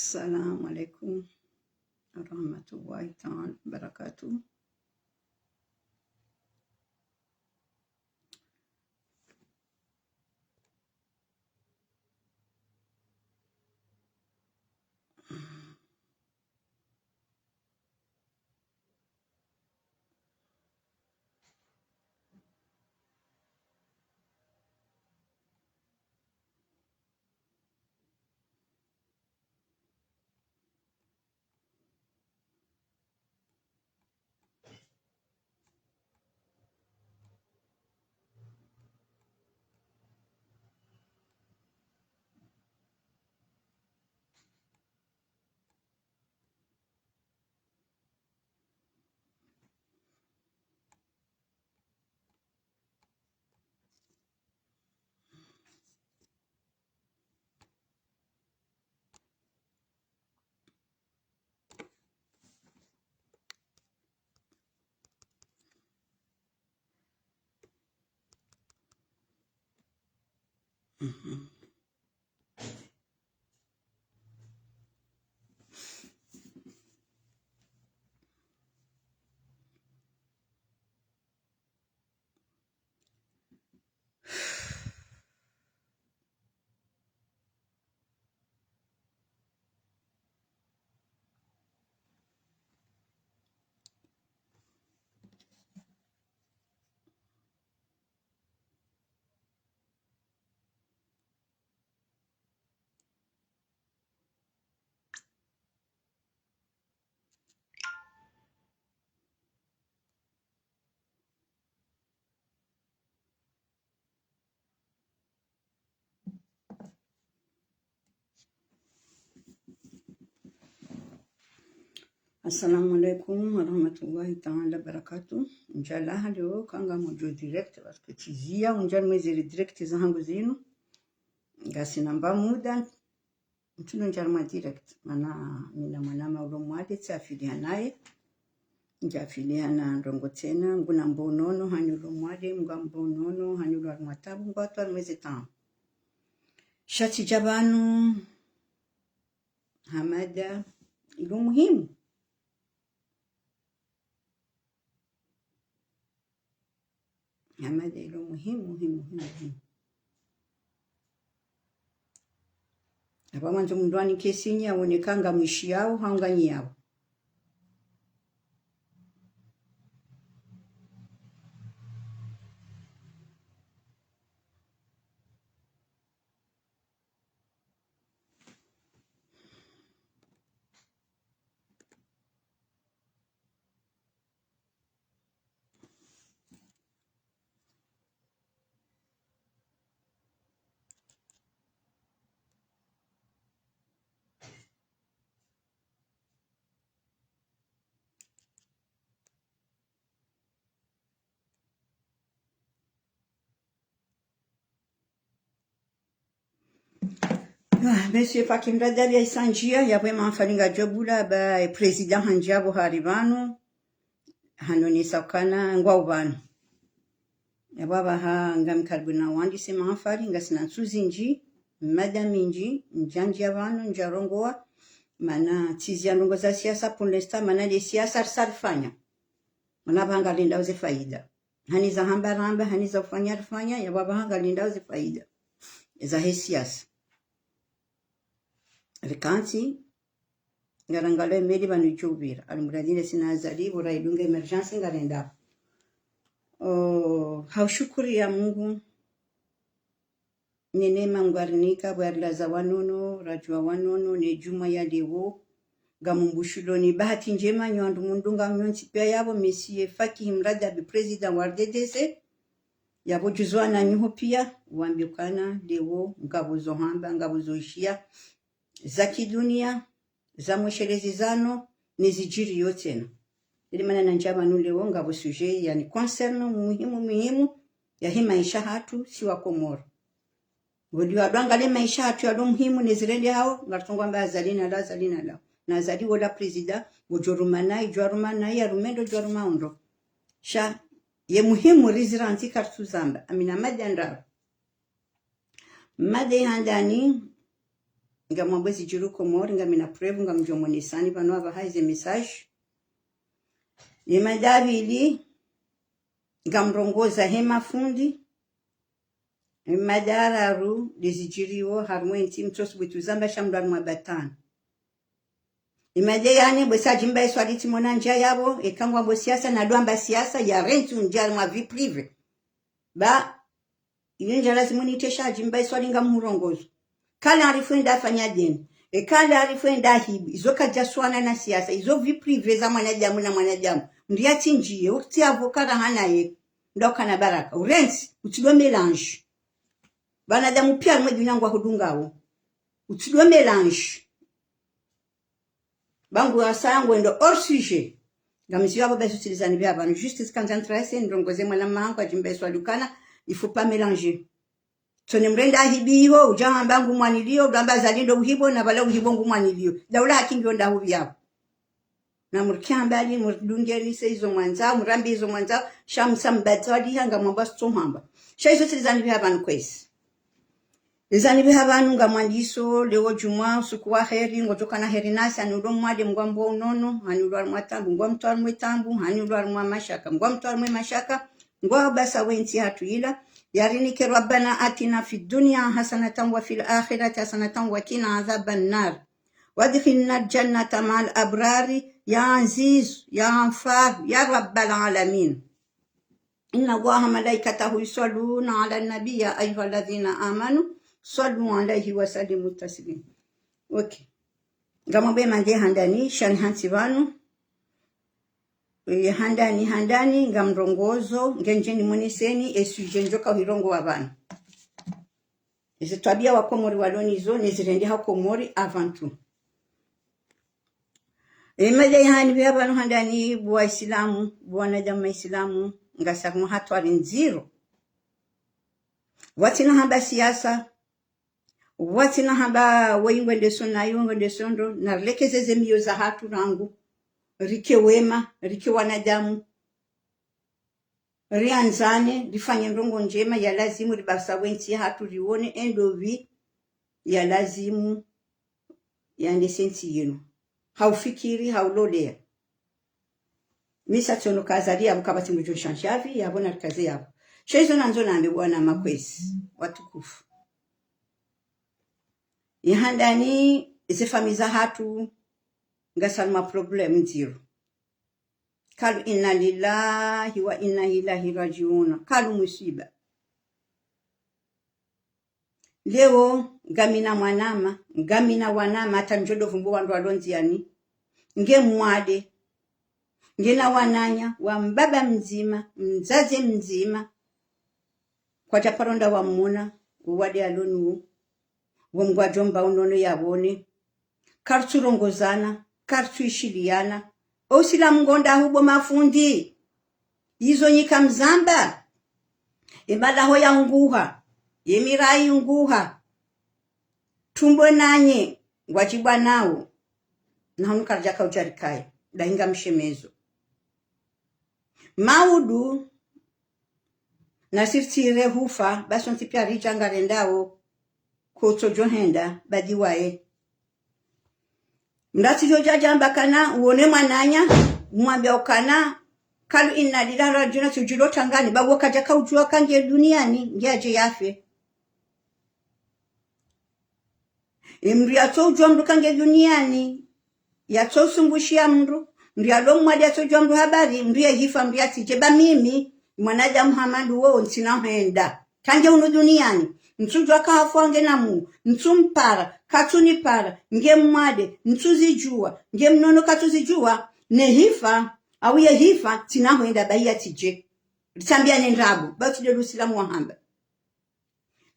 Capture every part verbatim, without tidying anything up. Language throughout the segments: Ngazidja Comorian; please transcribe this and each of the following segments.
السلام عليكم ورحمة الله تعالى وبركاته. Assalamu alaikum warahmatullahi taala wabarakatuh. Ndjalaha leo kanga mudjo direct, parce que tsi ziya undja mwezi direct zahangu zinu. Ngasina mba muda, ntsuno ndja harumwa direct. Mana mina mwanama ulo mwade, tsi afiliha naye. Ndja afiliha na ndrongo tsena, nguna mbonono, hanyu ulo mwade, mga mbonono, hanyu ulo harumwa tabu, ngwatru harumwa eze tabu. Sha tsidja pvanu, ha mada ilo muhimu. Ha mada ilo muhimu, muhimu, muhimu, muhimu. Apvo mwandzo mndru anike signe, awone ka ngamwishiyao, hau nganyiyao. Ah, Monsieur Fakim Radali aisandjia, yapvo ye mahafali ngayadjo bula, ba, eh, président handjia pvo hari pvanu, hanonesa ukana ngwao pvanu. Yapvo apvaha ngami karibu na wandise mahafali, ngasina ntsu zindji, mada mindji, ndjandjia pvanu, ndjarongoa, mana tsi ziya ndrongo za siasa, pour l'instant, mana le siasa risa rifanya. Mana apvaha ngalindao ze faida. Hani za hamba ramba, hani za ufanya rifanya, yapvo apvaha ngalindao ze faida zahe siasa. Rikantsi, ngarangalio emeli pvanu idjo upvira. Alimuradi le sina Azali, pvo raidunga émergence ngarendao. Oh, ha ushukuriya Mungu, ne neema Mungu arinika, pvo yarilaza wanono, radjua wanono, ne djumwa ya leo, ngamumbushuloni bahati ndjema, nyi wandru mundunga nyontsi piya yapvo, Monsieur Fakim Radali, président wa R D D C, yapvo djuzwa na nyi ho piya, wambe ukana leo, ngapvo zo hamba, ngapvo zo ishiya, za kidunia, za mweshelezi zano, ne zidjiriyo tsena. Ili mana nandjia pvanu leo ngapvo sujet yani concerne muhimu, muhimu, yahe maesha hatru si wa Komoro. Ngodi wadwanga le maesha hatru yalo muhimu ne zirendehao, ngaritongwa mba Azali nalao, Azali nalao. Na Azali wola président, ngodjo ruma nayi, djwa ruma nayi, yarume ndo, djwa ruma ndo. Sha, ye muhimu rizirantsi karitsuzamba, amina mada ndraru. Mada ya handani, Ngamwambo ezidjiri Komori, ngamina preuve, ngamdjo mwonesani pvanu apvaha eze message. Ye mada ya pvili, ngamrongoza he mafundi. Ye mada ya raru, ndezidjiriwo harumwa entsi, mtsosubutu zamba sha mdru harumwa batana. Ye mada ya nne, bwesa djimba eswali tsimona ndja yapvo, eka ngwambo siasa, nadjwamba siasa, yarentsi undjia harumwa vie privée. Ba, iyo ndja lazimu nitesha djimba eswali ngamhurongozo. Kala arifu enda afanya deni. Eka la arifu enda ahibi. Izo kadjaswana na siasa. Izo vie privée za mwanadamu na mwanadamu. Mdru yatsindjiye, uti avokara hanaye. Ndo kana baraka. Urentsi, utsidwe mélange. Wanadamu pia mwe dunia ngwahudungawo. Utsidwe mélange. Ba ngu asa ngwendo hors sujet. Ngamziyo apvo basi utsilizani pvia pvanu. Juste zikandza ntrase, ndrongoze mwana mama hangu adjimba eswali ukana, il faut pas mélanger. Tsone mdru enda ahibi iho, udja hamba ngumwaniliyo, udjamba Azali ndo uhibo, na pvala uhibo ngumwaniliyo. Daula haki ngiyo ndahupvi yapvo. Na murike mbali, murdungeni se izo mwandzao, murambi izo mwandzao, sha msa mbatwaliha ngamwamba sitsohamba. Sha izo tsilizani pvia pvanu kwezi. Lizani pvia pvanu ngamwandiso, leo djumwa, usiku wa heri, ngodjokana heri nasi, hani ulo mwade mngwambo unono, hani ulo harumwa tabu, mngwamtwao harumwa tabu, hani ulo harumwa mashaka, mngwamtwao harumwa mashaka, ngwabasa wentsi hatru ila, yarinike ربنا آتنا في الدنيا حسنة وفي الآخرة حسنة وقنا عذاب النار. وأدخلنا الجنة مع الأبرار يا عزيز يا غفار يا رب العالمين. إن الله وملائكته يصلون على النبي يا أيها الذين آمنوا صلوا عليه وسلموا تسليما. Okay. Ngamwambe mande handani, shani hantsi pvanu. E, handani, handani, ngamrongozo, ngendje nimwoneseni, e sujet ndjoka uhirongowa pvanu. Ezi twabia wa Komori walo nizo, nezirendeha Komori avant tout. E, mada ya hani pvia pvanu handani, bo Waislamu, bo wanadamu Waislamu, ngasi harumwa hatwari ndziro. Watsina hamba siasa, watsina hamba weyi ngwende so nayi, weyi ngwende so ndo, narilekeze ze miyo zahatru rangu, rike wema, rike wanadamu. Riandzane, rifanye ndrongo ndjema, ya lazimu ribasa wentsi hatru riwone endopvi, ya lazimu, yandese ntsi yinu. Haufikiri, haulolea. Mi sa tsiono ka Azali yapvo kapvatsi mdru djo shansha pvi, yapvo narikaze yapvo. Sha izo nandzo nambe bo wanama kwezi, watukufu. Ye handani, ze famiyi zahatru, ngasi harumwa problème ndziro. Kalu إنا لله وإنا إليه راجعون. Kalu musiba. Leo, ngamina mwanama, ngamina wanama, hata ndjo ndo vumbu wandru walo ndziani. Nge mwade. Ngena wananya, wa mbaba mdzima, mdzadze mdzima. Kwadja paro nda wamona, uwade alo nuwo. Wo mngwadjo mba unono yawone. Karitsu rongozana, karitsu ishiliana. O Usilamu ngo ndahu bo mafundi. Izo nyi kamzamba. E malaho ya unguha. Ye mirayi unguha. Tumbo nanye, ngwadjibwa nawo. Na hunu karidjaka udjarikaye. Dahi ngamshemezo. Maudu, nasi ritsire hufa, basi ontsi pia ridja ngarendao, kotsodjo henda, badi waye. Mdru tsidjo djadja amba kana, uwone mwananya, umwambia ukana, kalu إنا لله راجعون, tsi udjilo tangani, ba wo kadjaka udjua ka nge duniani, nge adje yafe. E mdru yatso udjua mdru ka nge duniani, yatso usumbushia mdru, mdru yalo mwade yatso udjua mdru habari, mdru yehifa, mdru yatsidje ba mimi, mwanadamu hama ndo wo, ntsina hwenda. Ka nge hunu duniani, ntsudjua ka hafu ngena mu, ntsumpara, katsunipara, nge mwade, ntsuzidjua, nge mnono katsuzidjua, nehifa, au yehifa, ntsina hwenda, ba yatsidje. Ritsambiane ndrabo, ba tsi ndo Usilamu wahamba.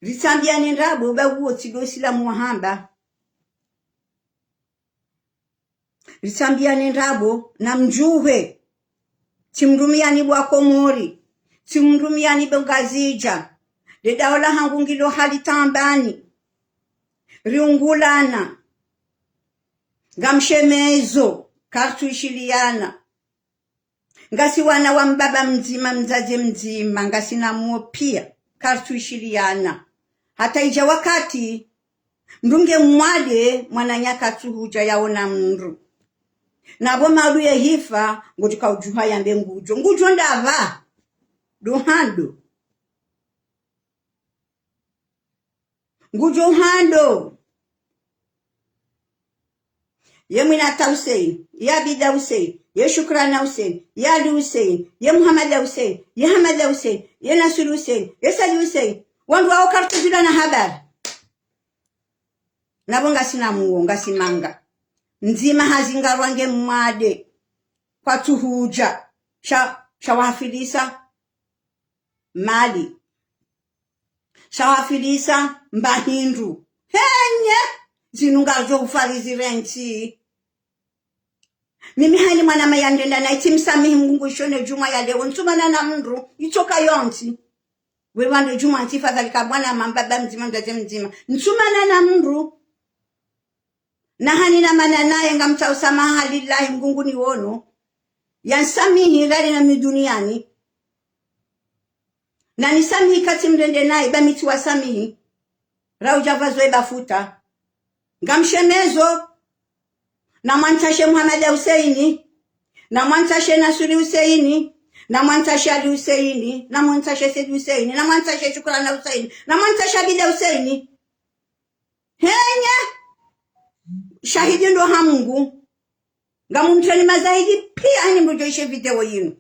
Ritsambiane ndrabo, ba wo tsi ndo Usilamu wahamba. Ritsambiane ndrabo, na mdjuhe. Tsimrumiani bo wa Komori. Tsimrumiani bo Ngazidja. Le daula hangu ngilo hali tambani. Riungulana. Ngamshemezo, karitsu ishiliana. Ngasi wana wa mbaba mdzima, mdzadze mdzima, ngasi na muo pia, karitsu ishiliana. Hata idja wakati, Mndru nge mwade, mwananya katsuhudja yaona mndru. Na pvo maluye hifa, ngodjo kaudjuha yambe ngudjo. Ngudjo ndapvi? Ndo hando. Ngudjo hando. Ye Mwinata Hussein, ye Abida Hussein, ye Shukrana Hussein, ye Ali Hussein, ye Muhamada Hussein, ye Hamada Hussein, ye Nasuri Hussein, ye Sadi Hussein. Wandru wawo karitsudjula na habari. Na pvo ngasina muo, ngasi manga. Ndzima hazingarwa nge mwade. Kwatsuhudja. Sha, sha wahafilisa mali. Sha wahafilisa mba hindru. Henye! Zinu ngazo ufarizi rentsi. Mimi hayini mwananya ndrenda nayi tsimsamihi Mngu isho ne djumwa ya leo. Ntsumana na mndru, itsoka yontsi. We pvandru djumwa ntsi fadhali ka mwananya mbaba mdzima mdzadze mdzima. Ntsumana na mndru. Na hayina mana naye ngamtsaho swamaha lillahi Mngu nguni wono. Yansamihi rali na mi duniani. Na nisamihi katsi mrende nayi, ba mi tsiwasamihi. Raudja pvwazo eba futa. Ngamshemezo. Namwantsashe Muhamada Huseini. Namwantsashe Nasuri Huseini. Namwantsashe Ali Huseini. Namwantsashe Sedi Huseini. Namwantsashe Shukrana Huseini. Namwantsashe Abida Huseini. Henye! Shahidi ndo ha Mngu. Ngamumtreni mazahidi piya hayini mdru djo ishe video yinu.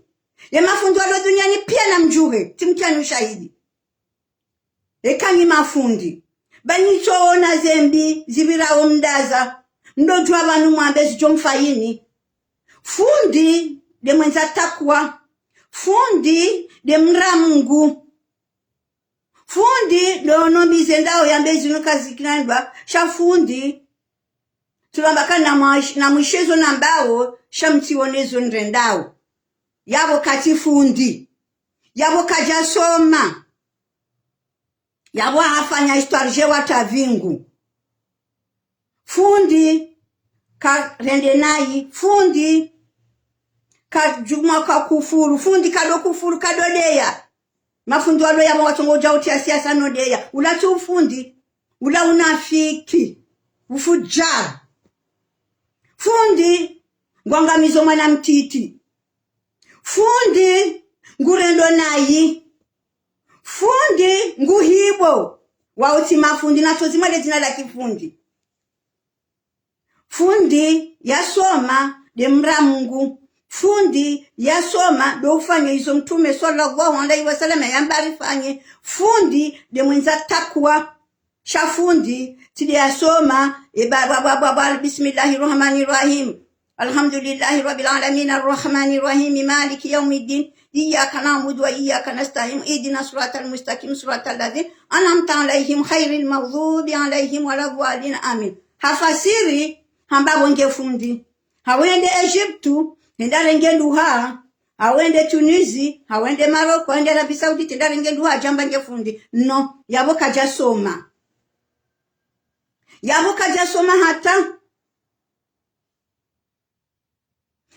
Ye mafundi walo duniani piya namdjuhe, tsimtreni ushahidi. Eka nyi mafundi. Ba nyi tsoona zembi, zipvirao mdaza. Mdodjuwa pvanu mwambe zidjo mfayini. Fundi, nde mwendza takwa. Fundi, nde mra Mngu. Fundi, ndo nombize ndao yambe zinu kazikinanibwa, sha fundi. Tsulamba ka namwa-, namwishe zo nambao, sha mtsione zo nrendao. Yapvo katsi fundi. Yapvo kadjasoma. Yapvo hafanya histoire dje wata vingu. Fundi, karende nayi, fundi, kadjuma kakufuru, fundi kado kufuru, kado deya. Mafundi walo yapvo watsongo udja utriya siasa no deya. Ula tsi ufundi, ula unafiki, ufudjara. Fundi, ngwangamizo mwana mtiti. Fundi, ngurendo nayi. Fundi, nguhibo. Wao tsi mafundi, natso zimwele dzina la kifundi. Fundi, yasoma, nde mra Mngu. Fundi, yasoma, ndo ufanya izo Mtrume swallallahu alayhi wa sallam yamba rifanye. Fundi, nde mwendza takwa. Sha fundi, tsi nde yasoma, eba, ba, ba, ba, ba, bismillahi rahmani rahim. Alhamdulillahi rabbil alamin, arrahmani rahim, maliki yawmiddin. Iyyaka na'budu wa iyyaka nasta'in. Ihdina siratal mustaqim, siratal ladhina an'amta alayhim, ghayril maghdubi alayhim wala dhdallin. Amin. Hafasiri, hamba pvo nge fundi. Hawende Egypte, hende harenge nduha. Hawende Tunisie, hawende Maroc, hawende Arabie Saoudite, hende harenge nduha, hadjamba nge fundi. Non, yapvo kadjasoma. Yapvo kadjasoma hata.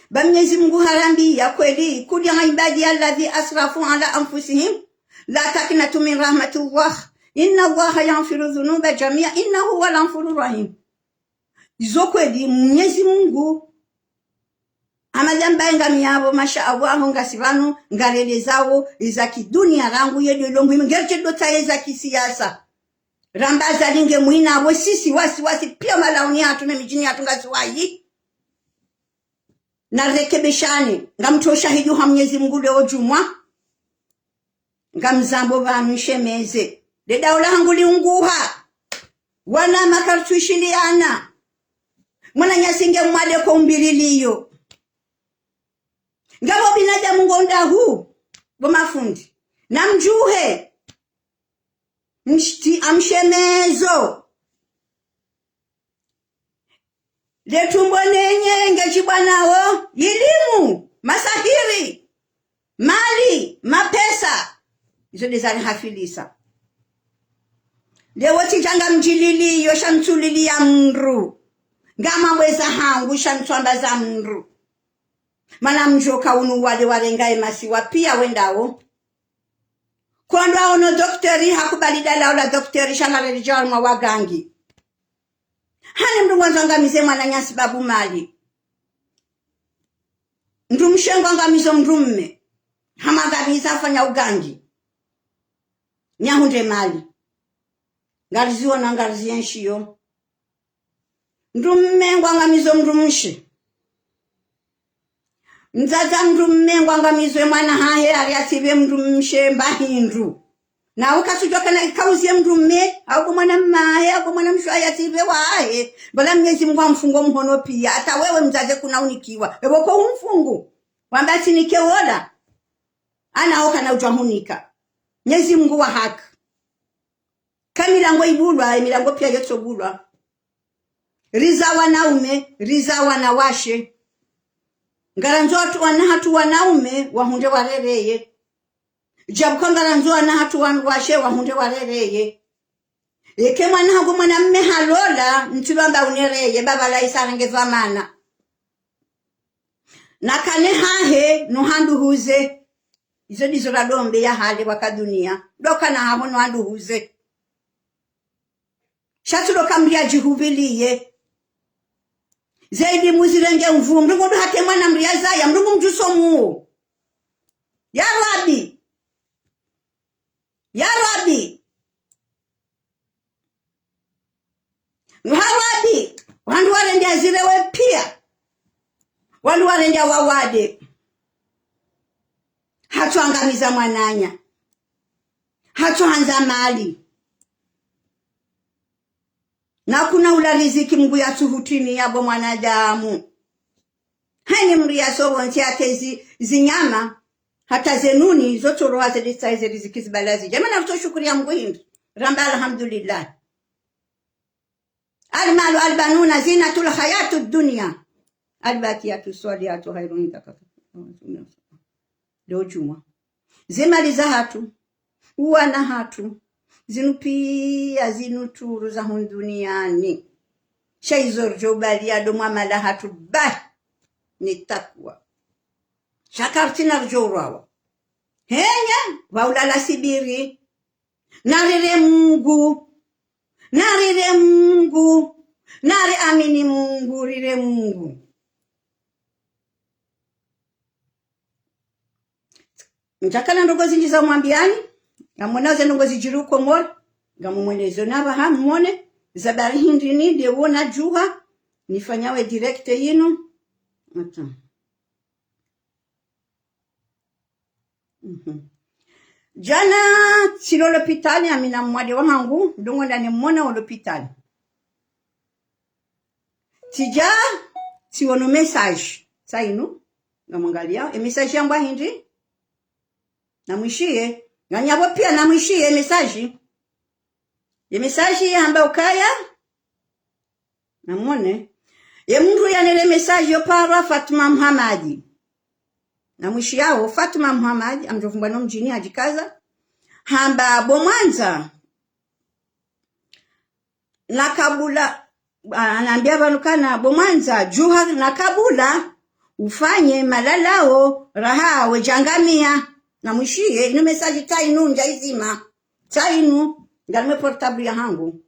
Ba Mnyezi Mngu harambiya kweli, قل يا عبادي الذين أسرفوا على أنفسهم لا تقنطوا من رحمة الله إن الله يغفر الذنوب جميعا إنه هو الغفور الرحيم. Izo kweli, Mnyezi Mngu, hama djamba ngami yapvo, masha Allah, ngasi pvanu, ngarelezao, eza kidunia rangu, ye ndo muhimu, ngeridjo dota eza kisiasa. Ramba Azali nge mwina apvo sisi, wasi, wasi, piya malauni hatru, ne midjini hatru ngasi wayi. Narekebeshane, ngamtso shahidi ha Mnyezi Mngu leo djumwa. Ngamzambo pvanu nshemeze. Le daula hangu liunguha. Wana makaritsu shiliana. Mwananyasi nge mwade ko umbililiyo. Ngapvo binadamu ngonda hu. Bo mafundi. Namdjuhe. Mshti amshemezo. Le tumbo nenye ngeshibwa nawo, ilimu, masahiri, mali, mapesa. Izo nde zalihafilisa. Leo tsidja ngamdjililiyo sha ntsuliliya mndru. Ngamwambeza hangu sha ntswambaza mndru. Mana mdjoka unu wale warenga emasiwa piya wendao. Kwandwa ono dokteri hakubali dalawo la dokteri sha narelidja harumwa wagangi. Hani mndru ngwandzo angamize mwananya sababu mali. Mndrumshe ngwangamizo mndrumme. Hamangamiza hafanya ugangi. Nahundre mali. Ngariziona ngarizienshiyo. Mndrumme ngwangamizo mndrumshe. Mdzadze mndrumme ngwangamizwe mwana hahe, ari yatsipve mndrumshe mba hindru. Nawe kasudjuwa kana ikauzie mndrumme, au bo mwana mmahe, au bo mwana mshe wahe yatsipve wahe. Bala Mnyezi Mungu amfungo mhono piya. Hata wewe mdzadze kuna unikiwa. Ewe ko umfungu. Wamba tsinike wola. Ana oka na udjuwa hunika. Mnyezi Mungu wa haki. Ka milango ibulwa, emilango piya yotso bulwa. Riza wanaume, riza wanawashe. Ngarandzo watu wana hatru wanaume, wahundre warereye. Djabu ka ngarandzo wana hatru wanawashe, wahundre warereye. Eke mwana hangu mwanamme halola, ntsi lwamba unereye, baba la isa renge dhwamana. Nakane hahe, no handuhuze. Izo ndizo radombe ya hale waka dunia. Doka na hamo no handuhuze. Sha tsi doka mndru yadjihupviliye. Zaidi muzirenge mvu, mndru ngu ndo hata mwana mndru yazaya, mndru ngu mdjuso mu. Ya Rabbi. Ya Rabbi. Nuhawadi, wandru warendea zirewe piya. Wandru warendea wawade. Hatsu angamiza mwananya. Hatsu handza mali. Na kuna ula riziki Mungu yatsu hutini ya bo mwanadamu. Hani mndru yaso wontsi hata zi, zinyama, hata zenuni, zo toroha zedisa eze riziki zibala zidja. Mana rutso shukuriya Mungu hindri. Ramba alhamdulillah. المال والبنون زينة الحياة الدنيا والباقيات الصالحات خير عند ربك ثوابا وخير أملا. Ndo djumwa. Zemali za hatru, uwana hatru, zinu piya zinu turu za hunu duniani. Sha izo ridjo ubaliya ndo mwamala hatru bahi ni takwa. Sha karitsina ridjo urwawa. Henya, pvaulala sibiri. Narire Mungu. Narire Mungu. Nari amini Mungu, rire Mungu. Ndjakana ndrongoo zindji za mwambiyani, ngamwona ze ndrongoo zidjiri Komori, ngamumwelezo na pvaha mwone, za bari hindri ni, nde wona djuha, nifanyawe direct yinu. Attends. Mhm. Djana, tsilo lopitali, amina mwade wahangu, ndrongoo ndani mwona wo lopitali. Tsidja, tsiwono message. Sa inu, ngamwangaliya, e message yambwa hindri? Namwishiye, nganyapvo piya namwishiye e message. E message yamba ukaya, namwone. Ye mndru yanele message yo parwa Fatuma Muhamadi. Namwishiyawo Fatuma Muhamadi, amdjo vumbwa no mdjini hadjikaza. Hamba bo mwandza. Na kabula, a, anambia pvanu kana bo mwandza, djuha na kabula, ufanye malalao, raha, wedjangamiya. Namwishiye, inu message tsa inu ndja izima. Tsa inu, ngarime portable yahangu.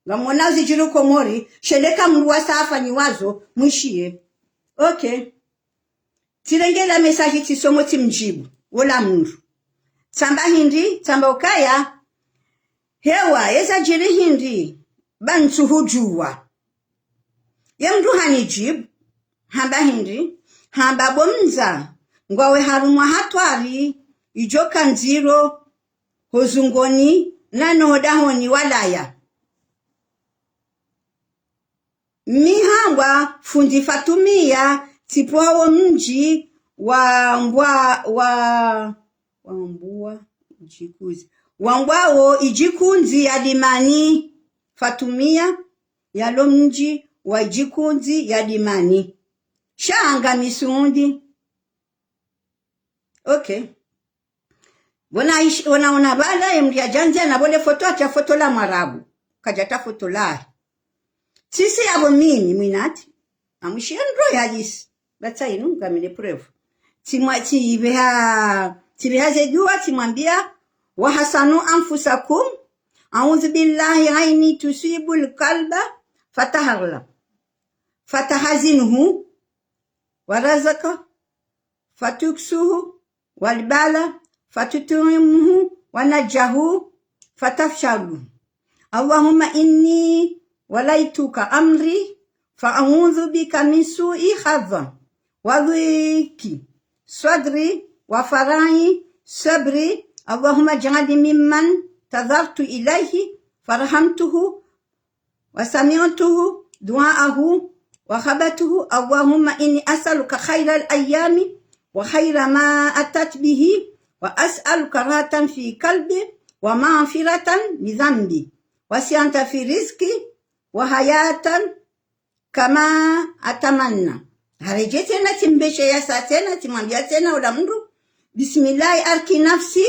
Ngamwona zidjiri Komori, sheleka mndru wasa afanyiwazo, mwishiye. Ok. Tsirenge la message tsisomo tsimdjibu, wola mndru. Tsamba hindri, tsamba ukaya, hewa, yeza djiri hindri, ba ntsuhudjuwa. Ye mndru hanidjibu, hamba hindri, hamba bo mwandza, ngwawe harumwa hatwari, idjoka ndziro, ho zungoni, na no dahoni walaya. Mi hambwa fundi Fatumiya, tsipvo hawo mdji wa mbwa, wa, wa mbwa, idjikundzi. Wambwawo idjikundzi ya Dimani. Fatumiya, yalo mdji wa idjikundzi ya Dimani. Sha nga misundi. Ok. Pvona ish-, pvona, pvona pvala, ye mndru yadjandzi, na pvole foto, hata foto la Mwarabu. Kadja hata foto lahe. Tsisi yapvo mimi, mwinati. Namwishiye ndro yalisi. Ba tsa inu, ngamine preuve. Tsimwa-, tsipveha, tsipveha ze dua, tsimwambia, وحصنوا أنفسكم، أعوذ بالله عين تصيب القلب، فتهرلا فتحزنه ورزق فتكسوه والبال فتطعمه ونجاه فتفشله. اللهم إني وليتك أمري فأعوذ بك من سوء حظ وضيق صدري وفراغ صبري. اللهم اجعلني ممن تضرعت إليه فرحمته وسمعته دعاءه وخبته. اللهم إني أسألك خير الأيام وخير ما أتت به وأسألك راحة في قلبي ومغفرة لذنبي وسعة في رزقي وحياة كما أتمنى. Haredjei tsena tsimbesheya sa tsena tsimwambia tsena ola mndru, بسم الله أرقي نفسي،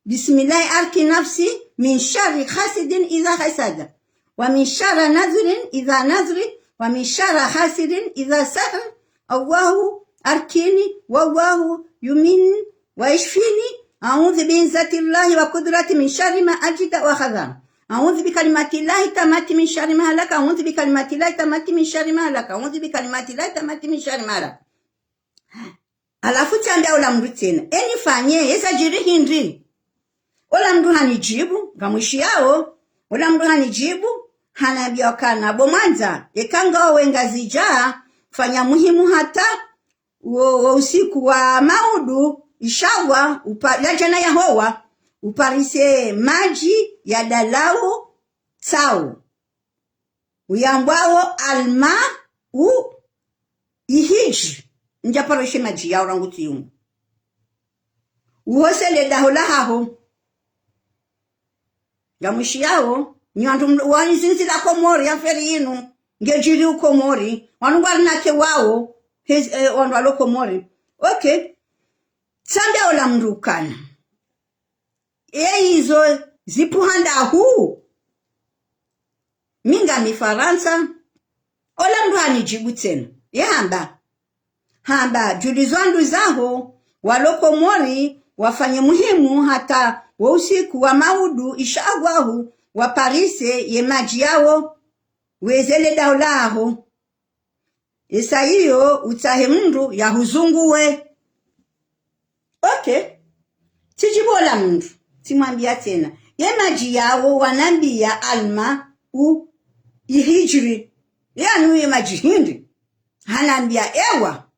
بسم الله أرقي نفسي من شر حاسد إذا حسد، ومن شر نفس إذا نفس، ومن شر حاسد إذا حسد. الله أرقيني والله يميتني ويشفيني. أعوذ بعزة الله وقدرته من شر ما أجد وأحذر. أعوذ بكلمات الله التامات من شر ما خلق. أعوذ بكلمات الله التامات من شر ما خلق. أعوذ بكلمات الله التامات من شر ما خلق. Halafu tsambia ola mndru tsena, e nifanye, yeza djiri hindri? Ola mndru hanidjibu, ngamwishiyao, ola mndru hanidjibu, hanambia ukana bo mwandza, eka ngawe Ngazidja, fanya muhimu hata wo, wo usiku wa maudu, ishawa, upa, ya djana yahowa, uparise madji ya dalao tsao. Uyambwao alma u ihidji. Ndja parise madji yao rangu tsiyungu. Uhose le daho lahaho. Ngamwishiyao, nyi wandru mlo, wanyi zinzi la Komori, ya mferi inu, ngedjiri u Komori, wanu ngwari nake wao, hez-, eh, wandru walo Komori. Okay. Tsambia ola mndru ukana. E izo zipvuha ndahu? Mi ngami Farantsa. Ola mndru hanidjibu tsena. Ye hamba. Hamba, djuliza wandru zaho, walo Komori, wafanye muhimu hata wo usiku wa maudu, isha Allahu, waparise ye madji yao, weze le daho laho. Esa iyo utsahe mndru yahuzunguwe. Okay. Tsidjibu ola mndru. Tsimwambia tsena. Ye madji yao wanambia alma u ihidjiri. Yanu ye madji hindri? Hanambia ewa.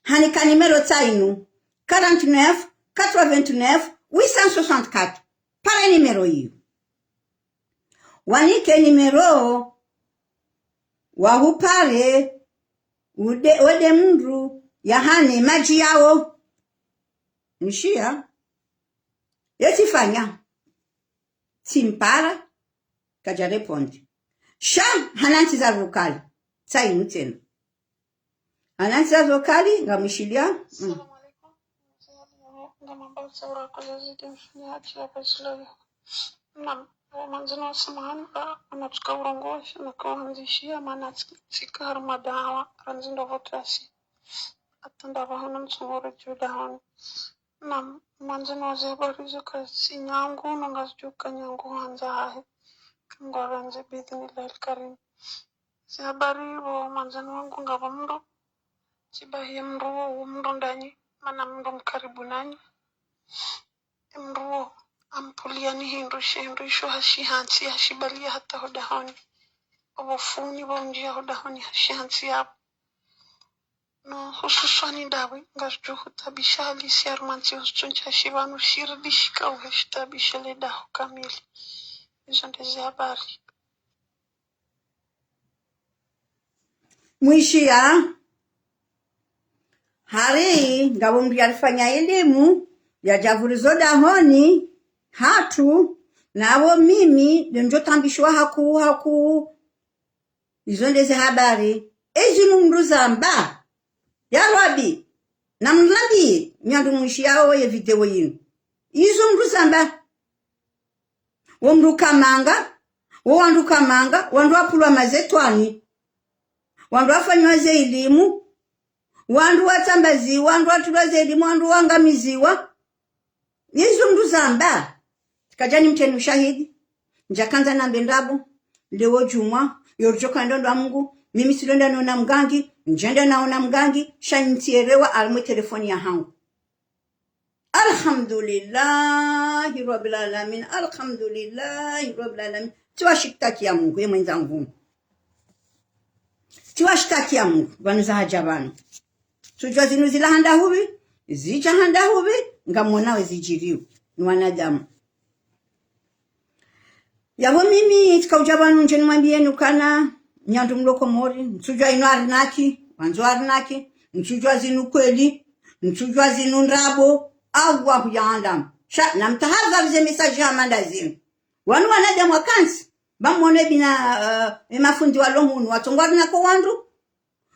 Hanika nimero tsainu. Quarante-neuf, quatre-vingt-neuf, huit cent soixante-quatre. Pare nimero iyo. Wanike nimero, wahupare, ude, wede mndru, yahane madji yao. Mshiya? Ye tsifanya. Tsimpara, kadja répondre. Sha, hanantsi za vocal. Tsainu tsena. Hanantsi za vocal, ngamwishiliya. Mm. Assalamu alaikum. Ngamamba ushauri kwa zaidi mfanya haki ya Uislamu. Naam, wa mwandzani wa samahani, ba, anatsuka urongozi, na kawandzishia, mana tsika harumwa dawa, randzi ndo votasi. Atanda vahana mtsungore juu dahoni. Naam, mwandzani wa ze habari zo kasi nyangu, no ngazidjuka nyangu handza hahe. Kangwarandze biidhnillahil karim. Ze habari wo mwandzani wangu ngapvo mndru. Tsibahiye mndru wo, wo mndru ndanyi, mana mndru mkaribu nanyi. Mndru wo, ampvuliya ni hindru, she hindru isho hashihantsi, hashibaliya hata ho dahoni. Opvo funi pvo undjiya ho dahoni hashihantsi yapvo. No, hususwani ndawe, ngazidjo hutabisha halisi harumwa ntsi hususwani sha shipvanu shiridi shika uhe shitabisha le daho kamili. Izo nde ze habari. Mwishiya, hari, ngapvo mndru yarifanya elimu, yadja vurizo dahoni, hatru, napvo mimi, ndo ndjo tambishiwa hakuu, hakuu. Izo nde ze habari. Ezinu mndru zamba. Ya Rabbi, namnambi, nyi wandru mwishiyao ye video yinu. Izo mndru zamba. Wo mndru kamanga, wo wandru kamanga, wandru wapvulwa mazetwani. Wandru wafanywa ze elimu, wandru watsambaziwa, wandru watulwa ze elimu, wandru wangamiziwa. Izo mndru zamba. Kadja nimtreni ushahidi. Ndjakandza nambe ndrabo. Leo djumwa. Yo ridjo ka ndo ndo wa Mungu, mimi tsilonda nona mgangi, ndjenda naona mgangi, sha ntsielewa harumwa ye telefoni yahangu. Alhamdulillahi Rabbil Alamin, Alhamdulillahi Rabbil Alamin. Tsiwashitakiya Mungu, ye mwendza nguvu. Tsiwashitakiya Mungu, pvanu za hadja pvanu. Tsudjuwa zinu zila handa hupvi, zidja handa hupvi, ngamwona we zidjiriyo, ni wanadamu. Yapvo mimi, tsika udja pvanu ndje nimwambiyeni ukana, nyandru mlo Komori, ntsudjuwa inu arnaque, wandzo arnaque, ntsudjuwa zinu kweli, ntsudjuwa zinu ndrabo, Allahu yaalam. Sha, namtahadhari ze message hama nda zinu. Wanu wanadamu wakantsi, pvamwone bina, eh, ye mafundi walo hunu, watsongo arnaque wandru,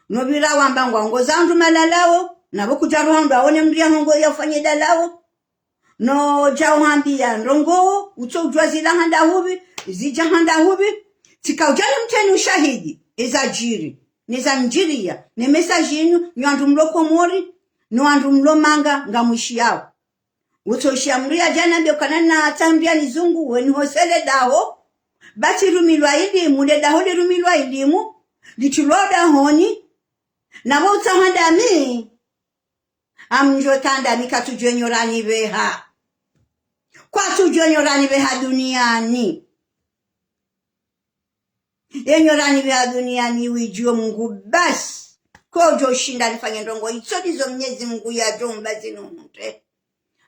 no pvira wamba ngwaongoza wandru malalao, na pvo kudja roha ndo aone mndru ya hongo ya ufanye dalao. No djao hambiya ndrongoo, utso udjuwa zila handa hupvi, zidja handa hupvi. Tsika udja nimtreni ushahidi, eza djiri, neza ndjiriya, ne message inu, nyi wandru mlo Komori, no wandru mlo manga, ngamwishiyao. Utso ishiya mndru yadja nambiye ukana natsaha mndru yanizungu, we nihosele daho, ba tsirumilwa ilimu, le daho lirumilwa ilimu, litrilwa dahoni, na pvo utsaha ndami, amdjo tanda mi katsudjuwa enyo ranipveha. Kwatsudjuwa enyo ranipveha duniyani. Enyo ranipveha duniyani widjuwe Mungu basi. Kodjo shinda nifanye ndrongoo itso ndizo Mnyezi Mungu yadjo mba zinu mtre.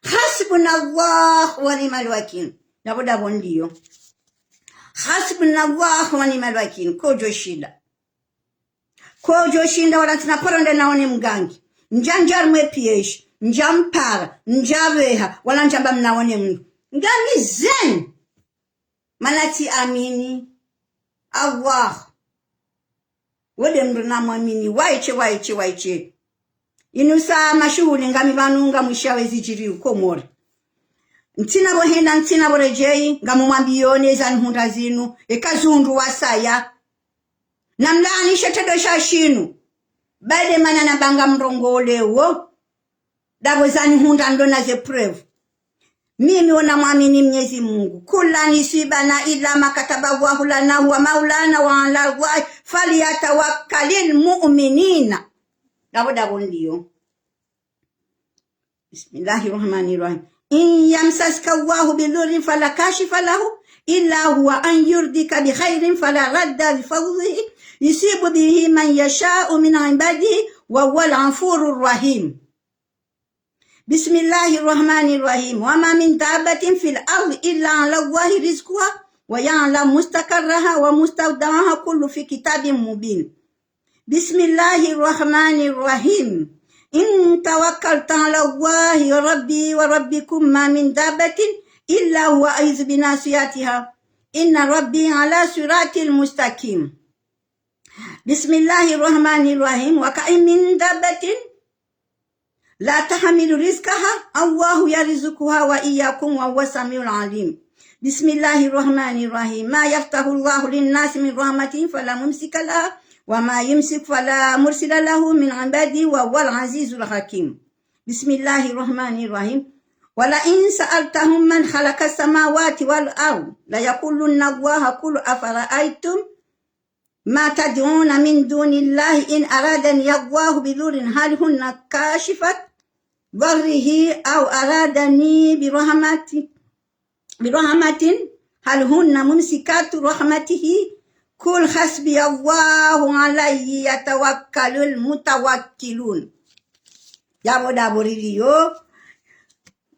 Hasbunallahu wa ni'mal wakil. Ndapvo ndapvo ndiyo. Hasbunallahu wa ni'mal wakil. Kodjo shinda. Kodjo shinda wala ntsina paro nde naone mgangi. Ndja ndja harumwa ye piège, ndja mpara, ndja pveha, wala ndja mba mi naone mndru. Ngami zen. Mana tsiamini. Allah. Wo nde mndru namwamini. Waishe, waishe, waishe. Inu sa mashuhuli ngami pvanu ngamwishiyao we zidjiri Komori. Ntsina pvo henda, ntsina pvo redjeyi, ngamumwambiyoni eza nihundra zinu, eka zihundru wasaya. Namlaani she shitrendwa sha shinu. Baada mana namba ngamrongoo lewo. Ndapvo zanihundra ndo na ze preuve. Mimi wo namwamini Mnyezi Mungu. كل يصيبنا إلا ما كتب الله لنا هو مولانا وعلى الله فليتوكل المؤمنون. Ndapvo ndapvo ndiyo. بسم الله الرحمن الرحيم. إن يمسسك الله بضر فلا كاشف له إلا هو، وإن يردك بخير فلا راد لفضله، يصيب به من يشاء من عباده، وهو الغفور الرحيم. بسم الله الرحمن الرحيم. وما من دابة في الأرض إلا على الله رزقها ويعلم مستقرها ومستودعها كل في كتاب مبين. بسم الله الرحمن الرحيم. إن توكلت على الله ربي وربكم ما من دابة إلا هو آخذ بناصيتها إن ربي على صراط مستقيم. بسم الله الرحمن الرحيم. وكأين من دابة لا تحمل رزقها الله يرزقها وإياكم وهو السميع العليم. بسم الله الرحمن الرحيم. ما يفتح الله للناس من رحمة فلا ممسك لها وما يمسك فلا مرسل له من بعده وهو العزيز الحكيم. بسم الله الرحمن الرحيم. ولئن سألتهم من خلق السماوات والأرض ليقولن الله، قل أفرأيتم ما تدعون من دون الله إن أرادني الله بضر هل هن كاشفات ضره أو أرادني برحمة، برحمة هل هن ممسكات رحمته قل حسبي الله عليه يتوكل المتوكلون. Yapvo ndapvo riliyo.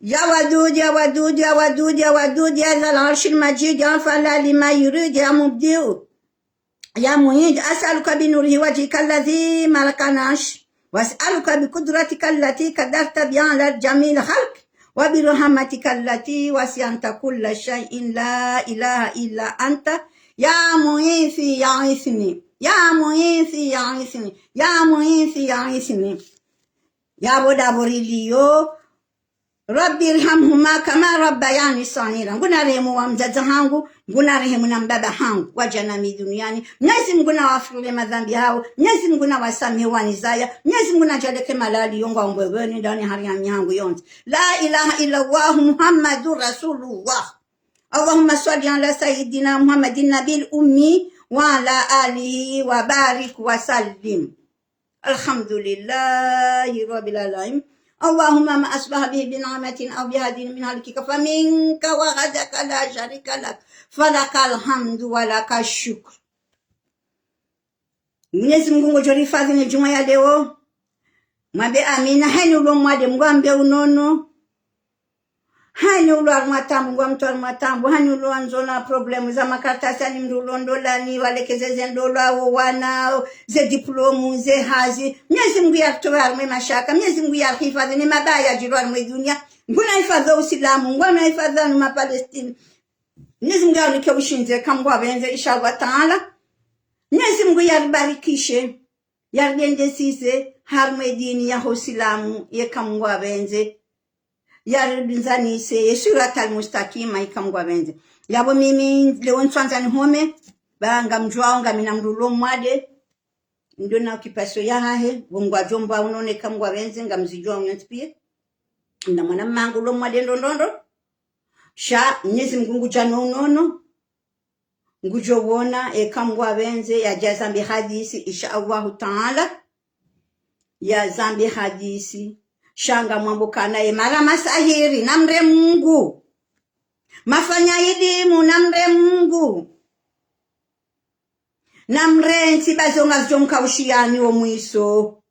يا ودود يا ودود يا ودود يا ودود يا ذا العرش المجيد يا فعال لما يريد يا مبدئ يا معيد، أسألك بنور وجهك الذي ملك العرش، وأسألك بقدرتك التي قدرت بها على جميع الخلق، وبرحمتك التي وسعت كل شيء، لا إله إلا أنت، يا مغيثي يا عيثني، يا مغيثي يا عيثني، يا مغيثي يا عيثني. Yapvo ndapvo riliyo. رب ارحمهما كما ربياني صغيرا. Ngunarehemu wo wadzadze hangu, ngunarehemu na mbaba hangu, wadja nami duniyani. Mnyezi Mungu nawaghfirilie madhambi yawo, Mnyezi Mungu nawasamihi wanizaya, Mnyezi Mungu nadjaanlie malali yo ngwao mbepvoni ndani hari ya mihangu yontsi. لا إله إلا الله محمد رسول الله. اللهم صل على سيدنا محمد النبي الأمي وعلى آله وبارك وسلم. الحمد لله رب العالمين. اللهم ما أصبح به بنعمة أو بأحد من خلقك فمنك وحدك لا شريك لك، فلك الحمد ولك الشكر. Mwenyezi Mungu ngodjo rihifadhwi ne djumwa ya leo. Mwambe amina. Hayina ulo mwade, Mungu ambe unono. Hayina ulo harumwa taabu, Mungu amtowe harumwa taabu. Hayina ulo andzo na problème za makaratasi, ani mndru ulo ndolani, walekeze ze ndola, wo wana, ze diplôme, ze hazi. Mwenyezi Mungu yaritowe harumwa ye mashaka. Mwenyezi Mungu yarihifadhwi ne mabaya yadjiri harumwa ye dunia. Nguna hifadhwi wo Usilamu, nguna hifadhwi wanu ma Palestine. Mwenyezi Mungu yarinike ushindzi eka Mungu apvendze, insha Allah Taala. Mwenyezi Mungu yaribarikishe, yaridendesize harumwa ye dini ya ho Usilamu, yeka Mungu apvendze. Yarindzanise ye swiratal mustakima, yeka Mungu apvendze. Yapvo mimi leo ntswandza nihome, ba ngamdjuwao ngamina mndru ulo mwade, ndo na occupation yahahe, pvo ngwadjo mba unono eka Mungu apvendze, ngamzidjuwao nyontsi piya. Na mwana mmangu ulo mwade ndo ndo ndo. Sha Mwenyezi Mungu ngudjo no unono. Ngudjo wona eka Mungu apvendze, yadje yazambe hadisi, insha Allahu Taala. Yazambe hadisi. Sha ngamwambo kana ye mara masahiri, namre Mungu. Mafanya ilimu, namre Mungu. Namrentsi, ba zo ngazidjo mkaushiyani wo mwiso.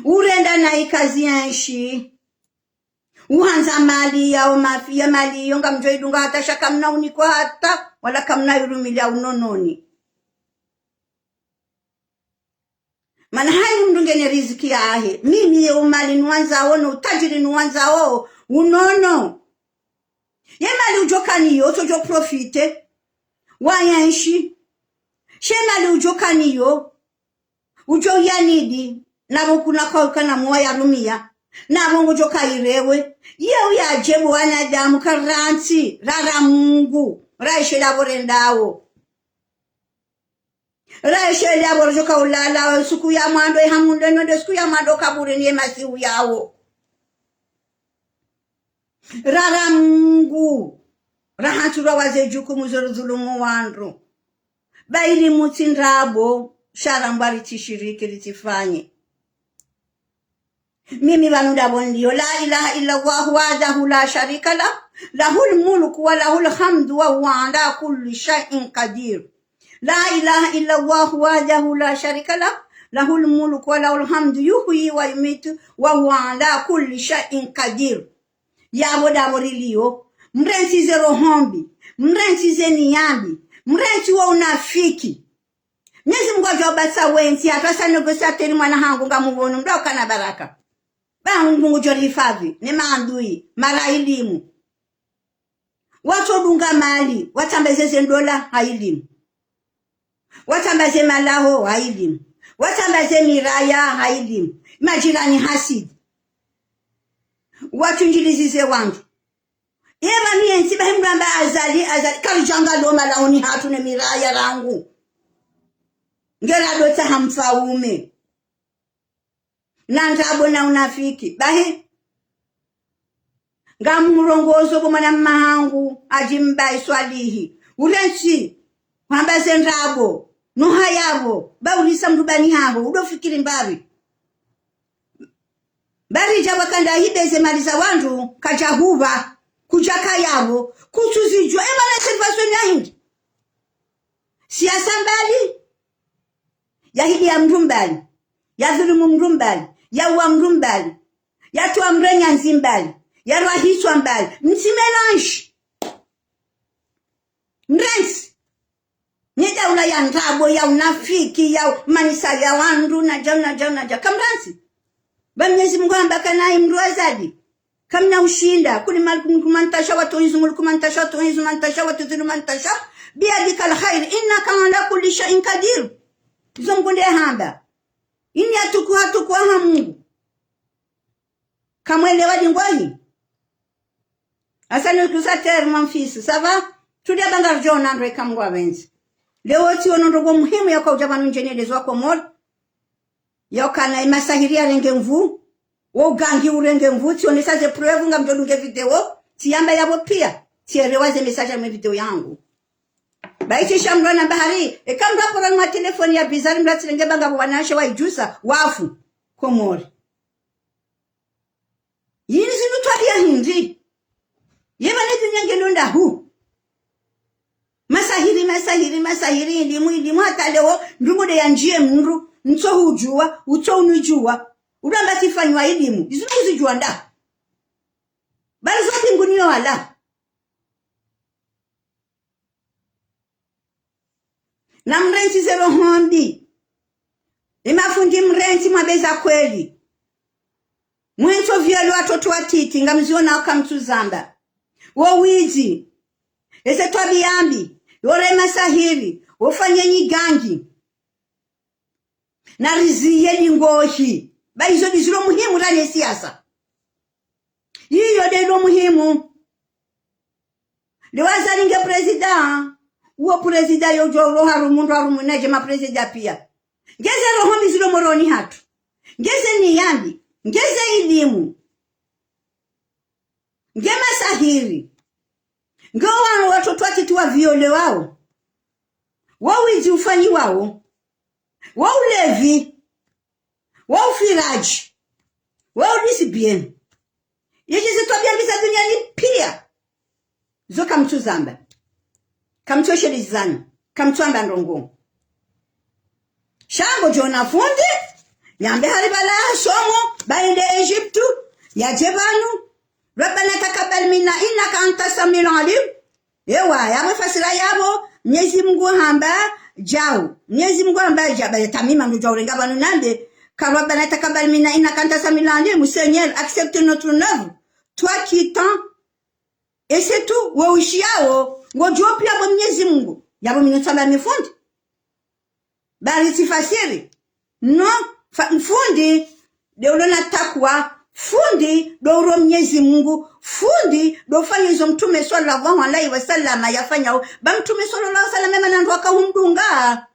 Urenda na ikazi yenshi. Uhandza mali yawo mafi, ye mali iyo ngamdjo idunga hata sha kamna unikwa hata, wala kamna irumilia unononi. Mana hayina mndru ngena riziki yahe. Mimi ye umali niwandzao, no utajiri niwandzao, unono. Ye mali udjo kanayo, utsodjo profiter. Wayenshi. She mali udjo kanayo, udjo yanidi, napvo kuna kwa ukana mwa yarumia, napvo ngodjo kairewe. Ye uyadje bo wanadamu karantsi, rara Mungu, raishe lapvo rendao. Raishe lapvo rodjo kaulala, suku ya mwando, ihamu ndo ndo, suku ya mwando kaburini ye masihu yawo. Rara Mungu, rahantsi rawaze djukumu zo ridhulumu wandru. Ba ilimu tsi ndrabo, sha rambwa ritsishiriki, ritsifanye. Mimi pvanu ndapvo nilio, لا إله إلا الله وحده لا شريك له، له الملك وله الحمد وهو على كل شيء قدير. لا إله إلا الله وحده لا شريك له، له الملك وله الحمد يحيي ويميت وهو على كل شيء قدير. Yapvo ndapvo rilio, mrentsi ze roho mbi, mrentsi ze niya mbi, mrentsi wo unafiki. Mwenyezi Mungu adjo batsa wentsi, hata sa négociateur mwana hangu ngamupvono, mndru ukana baraka. Ba Mungu ngudjo rihifadhwi ne maadui, mara ilimu. Watsodunga mali, watsambaze ze ndola, ha ilimu. Watsambaze malaho, ha ilimu. Watsambaze miraya, ha ilimu. Majirani hasidi. Watsundjilizize wandru. Ye pvanu yentsi bahi mndru amba Azali, Azali, karidjanga lo malahoni hatru ne miraya rangu. Ngera dotsa ha mfaume. Na ndrabo na unafiki. Bahi. Ngamhurongozo bo mwana mma hangu, Hadji Mbae Swalihi. Urentsi, hwamba ze ndrabo, no hayapvo, ba urisa mndru bani haho, udo fikiri mbapvi. Ba ridja wakanda hibe ze mali za wandru, kadja hupva, kudja kayapvo, kutsuzidjuwa, e mana situation ya hindri. Siasa mbali, yahidi ya mndru mbali, yadhulumu mndru mbali, yauwa mndru mbali, yatowa mndru nyandzi mbali, yarwa hitswa mbali, mtsi mélange. Mrentsi. Nye daula ya ndrabo, ya unafiki, ya umanisa ya wandru, nadja, nadja, nadja. Kamrantsi. Ba Mwenyezi Mungu hamba kana ye mndru Azali. Kamna ushinda. كل ما تملك من تشاء وتعز الملك من تشاء وتذل من تشاء وتذل من تشاء بيدك الخير إنك على كل شيء قدير. Izo Mungu nde hamba. Ini yatukuha tukuha ha Mungu. Kamwelewa dingoni. Asani kusa terre, mon fils, ça va? Tudia banga ridjo ona ndro eka Mungu apvendze. Leo tsiono ndrongo muhimu yaka udja pvanu ndjeni elezwa Komori. Yaukana ye masahiri yarenge nvuu. Wo ugangi urenge nvuu, tsionesa ze preuve ngamdjo dunge video. Tsiyamba yapvo pia. Tsierewa ze message harumwa ye video yangu. Bahi tsi sha mndru ana bahari, eka mndru apvora nwa telefoni ya bizari mndru atsilenge banga bo wanawashe wa idjusa, wafu, Komori. Yini zinu twabiya hindri? Ye bane dunia ngelo ndahu? Masahiri, masahiri, masahiri, ilimu, ilimu hata leo, ndrungo de yandjiye mndru, ntso hudjuwa, utso unudjuwa. Udjwamba tsi fanywa ilimu, izinu kuzidjuwa ndahu? Bali zote nguniyo wala. Na mrentsi ze roho mbi. Emafundi mrentsi mwambe za kweli. Mwentso viole watoto watiti, ngamziona kamtsuzamba. Wo widzi. Eze twabiya mbi. Wo rema sahiri. Wo fanya nyigangi. Na riziye lingohi. Ba izo ndizilo muhimu rane siasa. Iyo ndelo muhimu. Leo Azali nge président. Uwo président yo djo roha harumwa ndru harumwa na dje ma président piya. Ngeze roho mbi zilo Moroni hatru. Ngeze niya mbi. Ngeze ilimu. Nge masahiri. Nge wanu watoto watiti wa viole wao. Wo widzi ufanyiwao. Wo ulevi. Wo ufiraji. Wo ulisi bien. Yedje ze twabiya mbi za duniani piya. Zo kamtsuzamba. Kamtsoshelezeya. Kamtswamba ndrongo. Sha ngodjo ona fundi. Yambe hari bala somo. Ba yende Egypte. Yadje pvanu. ربنا تقبل منا إنك أنت السميع العليم. Ewa, yapvo fasira yapvo, Mnyezi Mungu hamba djau. Mnyezi Mungu hamba djau. Ba ye tamima ndo djau renga pvanu nambe, ka ربنا تقبل منا إنك أنت السميع العليم, Seigneur, accepte notre œuvre. Toi qui t'en, et c'est tout, wo ushiyao, ngodjo piya bo Mnyezi Mungu. Yapvo mi ntsamba mi fundi. Bari tsi fasiri. Non, fa-, fundi, de ulo na takwa, fundi, do uro Mnyezi Mungu, fundi, do fanya izo Mtrume swallallahu alayhi wa sallam yafanyao, ba Mtrume swallallahu alayhi wa sallam ema na wandru waka humdunga.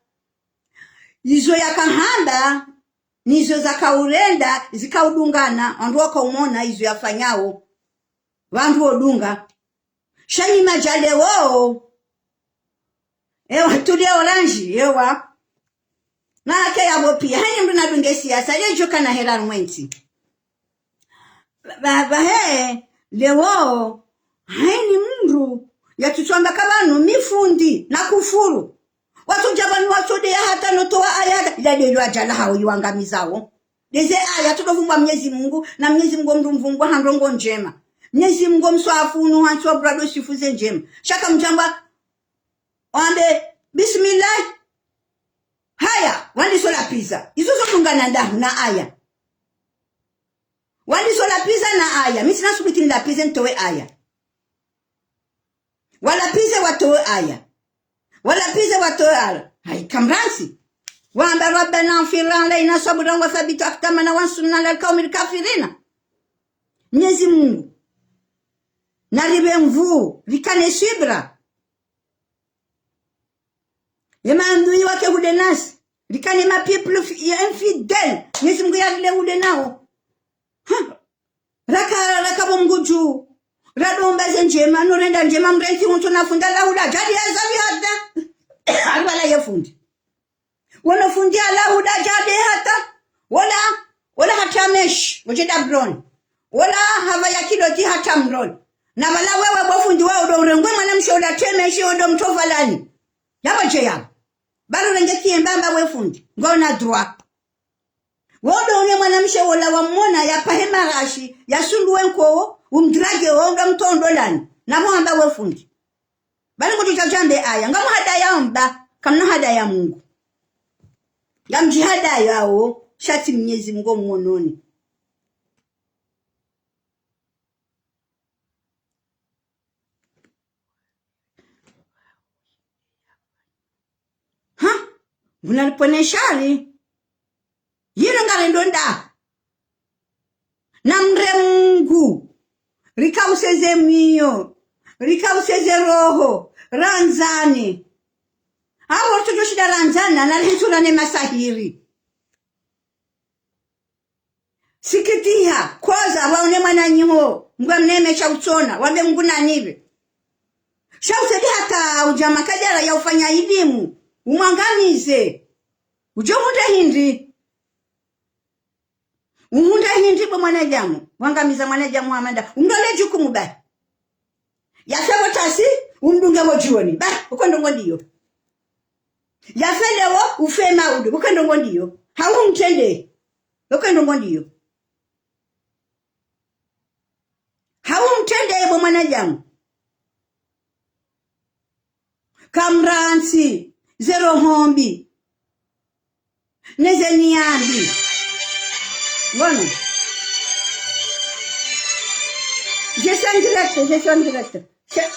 Izo yakahamba, nizo zaka urenda, zika udungana, wandru waka umona izo yafanyao. Wandru wodunga. Sha nyi madjale wo. Ewa, tulie orange, ewa. Na ake yapvo piya. Hayini mndru nadunge siasa, ye djoka na hela mwentsi. Ba, ba, he, leo, hayini mndru, yatsutsuamba ka pvanu, mi fundi, na kufuru. Watsodja pvanu watsodeya hata no towa aya hata, ila de yo adjala hao iwangamizao. Deze aya, tsodo vumbwa Mnyezi Mungu, na Mnyezi Mungu mndru mvungwa ha ndrongo ndjema. Mnyezi Mungu mswafu unu, ha ntsu wa burado sifu ze ndjema. Sha kamdjamba, wambe, bismillah. Haya, wandiso lapviza. Izo zo dungana ndahu na aya. Wandiso lapviza na aya. Mi tsina subuti nilapvize ntowe aya. Walapvize watowe aya. Walapvize watowe aya. Hayi kamrantsi. Wamba ربنا أفرغ علينا صبرا وثبت أقدامنا وانصرنا على القوم الكافرين. Mnyezi Mungu. Na ripve nvuu, rikane subira. Ye maandui wake hude nasi. Rikane ma peuple fi-, ya infidèle. Mnyezi Mungu yarile hude nao. Ha. Raka, raka bo Mungu dju. Radomba ze ndjema, no renda ndjema mrentsi untsu na fundi ala huda. Djadi ya zabi hata. Alwala ye fundi. Wono fundi ala huda djadi hata. Wola, wola hata meshi, wodje da mdroni. Wola hapva ya kiloti hata mdroni. Na pvala wewe bo fundi wa udo urengwe mwanamshe uda te meshi udo mtso pvalani. Yapvo dje yapvo. Balo renge kiemba amba we fundi. Ngona droit. Wodo une mwanamshe wola wamwona ya pahe marashi, ya sunduwe nkowo, umdrage wo, udo mtso ndolani. Na pvo amba we fundi. Bali ngodjo djadjambe aya, ngamuhadaya mba, kamna hadaya Mungu. Ngamdjihadayao, sha tsi Mnyezi Mungu mwononi. Ha? Nguna lipvone shari. Yinu ngarendo nda. Na mre Mungu. Rikauze ze miyo. Rikauze ze roho. Randzane. Apvo ritsodjo shinda randzana, na rihitsulane masahiri. Sikitiha, koza, waone mwananyaho, Mungu amneme sha utsona, wambe Mungu nanipve. Sha usedi hata udja makadjara ya ufanya ilimu, umwangamize. Udjo hundre hindri. Uhundre hindri bo mwanadamu, wangamiza mwanadamu wa manda. Umlole djukumu bahi. Yafe bo tasi, umdunge bo djioni. Bahi, uko ndrongo ndiyo. Yafe leo, ufe maudu, uko ndrongo ndiyo. Hau umtrende, uko ndrongo ndiyo. Hau umtrende bo mwanadamu. Kamrantsi, ze roho mbi. Ne ze nia mbi. Ngono. Je suis en direct, je suis en direct. Che-,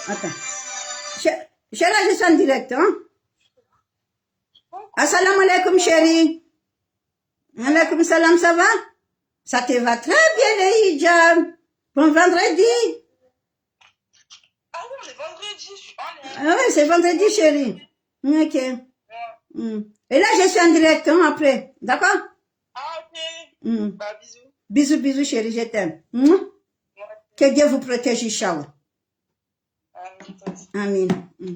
attends. Che-, chérie, je suis en direct, hein? Assalamu alaikum, chérie. Alaikum salam, ça va? Ça te va très bien, le hijab. Bon vendredi. Ah oui, on est vendredi, je suis en live. Ah ouais, c'est vendredi, chérie. Ok. Ouais. Hmm. Et là, je suis en direct, hein, après. D'accord? Ah, ok. Hmm. Bah, bisous. Bisous, bisous, chérie, je t'aime. Hmm? Ouais. Que Dieu vous protège, Inch'Allah. Amin. Amin. Mm.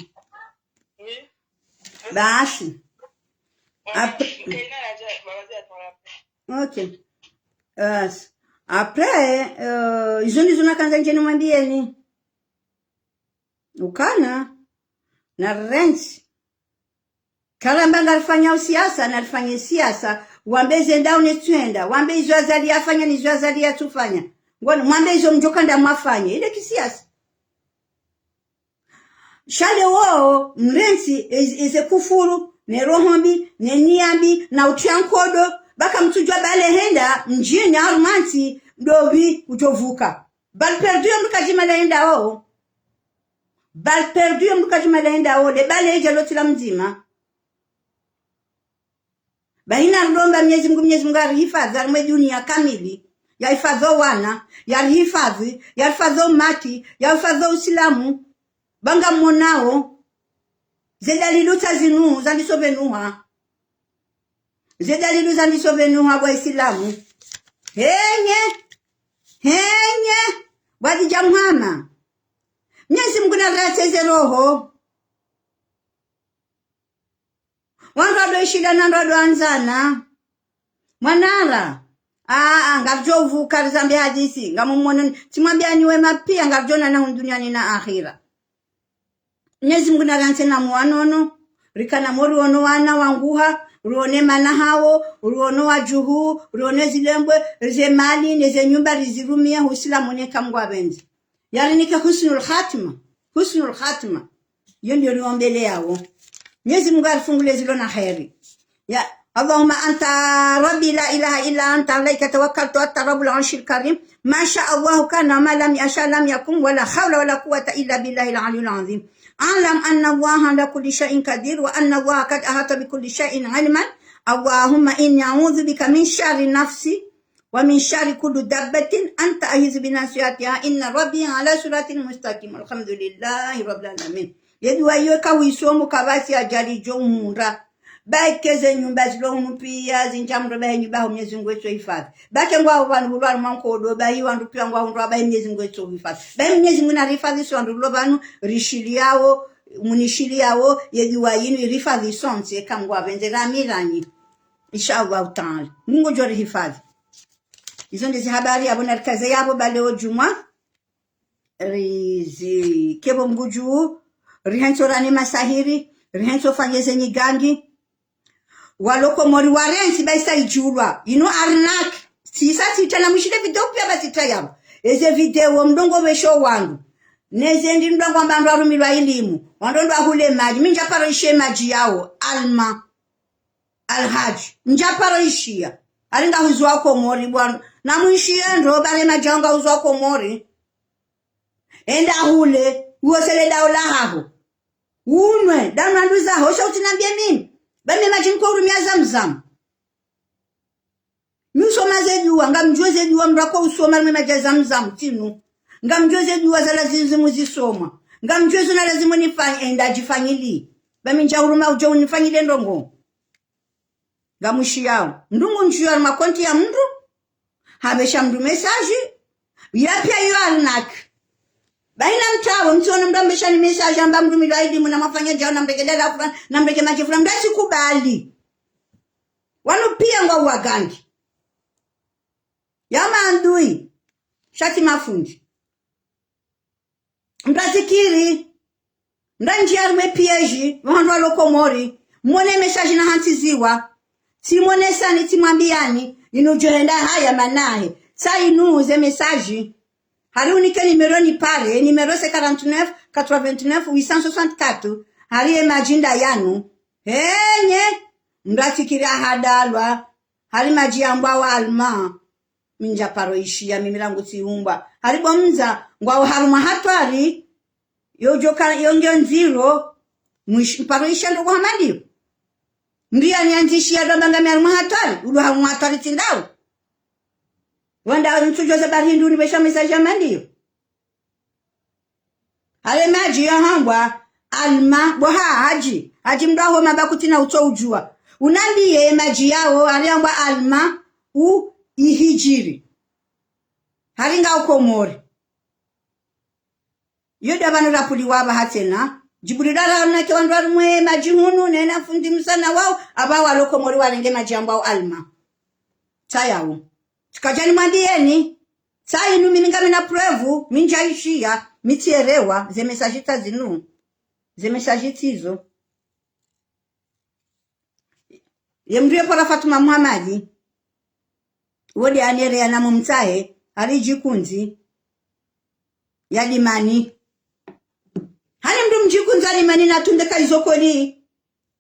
Oui. Basi. Après, ok. Basi. Après, euh, izo ndizo nakandza ndjeni mwambieni. Ukana, na rentsi. Karamba ngarifanyao siasa, narifanye siasa, wambe zendao ne tswenda, wambe izo Azali yafanya ne izo Azali yatsufanya. Ngono, mwambe izo mdjoka nda mwafanye, ile kisiasa. Sha leo, mrentsi, eze, eze kufuru, ne roho mbi, ne nia mbi, na utriya nkodo, baka mtsudjuwa bale henda, mdjini, harumwa ntsi, mdopvi, udjovuka. Balle perdue yo mdru kadjima la henda o. Balle perdue yo mdru kadjima la henda o, le bale idja lotsi la mdzima. Bahi narilomba Mnyezi Mngu, Mnyezi Mngu yarihifadhwi, harimwa ye dunia kamili. Yahifadhwi o wana, yarihifadhwi, yarihifadhwi o umati, yarihifadhwi o Usilamu. Ba ngamonao. Ze dalili tsa zinu, zandiso pvenuha. Ze dalili zandiso pvenuha bo Waislamu. Henye, henye, bo Hadidja Mhama. Mnyezi Mngu naratse ze roho. Wandru wado ishilana, wandru wado andzana. Mwanara. Aa, ngaridjo uvuka rizambe hadisi. Ngamumwono, tsimwambiani wema pia ngaridjo onana hunu duniani na akhira. Mnyezi Mngu narantse na mwanono, rikana mo riono wana wanguha, rione mana hawo, riono wadjuhu, rione zilembwe, ze mali, ne ze nyumba rizirumie, hu Usilamu neka Mngu apvendze. Yarinike husnul khatima, husnul khatima. Iyo ndiyo riombeleyawo. Mnyezi Mngu arifungule zilo na heri. Ya, اللهم أنت ربي لا إله إلا أنت عليك توكلت وأنت رب العرش الكريم. ما شاء الله كان وما لم يشأ لم يكن ولا حول ولا قوة إلا بالله العلي العظيم. اعلم أن الله على كل شيء قدير وأن الله قد أحاط بكل شيء علما. اللهم إني أعوذ بك من شر نفسي ومن شر كل دابة أنت آخذ بناصيتها إن ربي على صراط مستقيم. الحمد لله رب العالمين. Ye duwa iyo eka uyisomo kapvatsi ajali idjo uhundra. Ba eka ze nyumba zilo hunu pia zindja mdro bahe nyumba ho Mnyezi Mngu etso hifadhwi. Ba eka ngwawo pvanu hulwa harumwa nkodo, bahi wandru pia ngwahundrwa bahi Mnyezi Mngu etso hifadhwi. Bahi Mnyezi Mngu narihifadhwi sontsi wandru rilo pvanu, rishiliyawo, munishiliyawo, ye duwa yinu irihifadhwi sontsi eka Mngu apvendze ramiranyi. Insha Allahu Taala. Mngu ngudjo rihifadhwi. Izo ndezi habari yapvo narikaze yapvo ba leo djumwa. Rizike bo Mngu dju, rihentso rane masahiri, rihentso fanye ze nyigangi. Walo Komori warentsi ba isa idjulwa. Inu arnaque. Tsisa tsitra na mwishile video pia ba tsitra yapvo. Eze video mdrongo pvesho wandru. Neze ndi mdrongo amba wandru warumilwa ilimu. Wandru wandru wahule madji. Mi ndjaparo ishiya madji yawo. Alma. Alhadji. Ndjaparo ishiya. Ari ngahuzwa Komori bwana. Na mwishiye ndro bale madji yawo ngahuzwa Komori. Enda hule, uwosele dao lahaho. Unwe, danu anduza, hosha utsinambie mimi. Ba mi madji nko urumia Zamzam. Mi usoma ze duwa, ngamdjuo ze duwa, mdru ako usoma mwe madji ya Zamzam, tsinu. Ngamdjuo ze duwa za lazimu zisomwa. Ngamdjuo zo na lazimu nifanye, enda djifanyili. Ba mi ndja huruma udjo unifanyile ndrongo. Ngamwishiyawo. Mdru ngu ndjiyo harumwa konti ya mdru, hapvesha mdru message, ya pia iyo arnaque. Bahi namtawe, mtsione mndru ambeshani message amba mndru mi lwa ilimu na mwafanya djao na mreke dala fulani, na mreke madji fulani, mndru atsikubali. Wanu pia ngwao wagangi. Ya maandui. Sha tsi mafundi. Mndru atsikiri. Mndru andjia harumwa piège, wandru walo Komori. Mwone message nahantsiziwa. Tsimwonesani, tsimwambiani, inu djohenda haya manahe. Tsa inu ze message. Hari unike numéro nipare, numéro c'est quarante-neuf, quatre-vingt-neuf, huit cent soixante-quatre. Hari ye madji nda yanu. Henye, mndru atsikiri ahadalwa. Hari madji yambwao Alma. Mi ndja paro ishiya, mimi rangu tsiumbwa. Hari bo mdza, ngwao harumwa hatwari. Yo djoka, yo ngiyo ndziro. Mwish-, mparo ishiya ndrongo hama ndiyo. Mndru yaniandzishiya ndo amba ngami harumwa hatwari. Ulo harumwa hatwari tsi ndawe. Wanda ntsudjuwa ze bari hindri unipvesha message hama ndiyo. Hari madji yahambwa Alma, bo ha, Hadji. Hadji mndru wa Homa ba kutsina utso udjuwa. Unambiye madji yao, hari yambwa Alma, u ihijiri. Hari ngao Komori. Yo nda pvanu rapvuliwa apvaha tsena. Djibu lilo rahamna ke wandru harumwa madji hunu, nena fundi msana wao, apvaha walo Komori warenge madji yambwao Alma. Tsa yao. Tsikadja nimwambiyeni, tsa inu mimi ngamina preuve, mi ndja ishiya, mi tsielewa, ze message tsa zinu, ze message tsizo. Ye mndru ye pvara Fatuma Muhamadi, wo nde anereya na mumtsahe, hari djikundzi, ya limani. Hani mndru mdjikundzi ya limani na tunde ka izo kweli.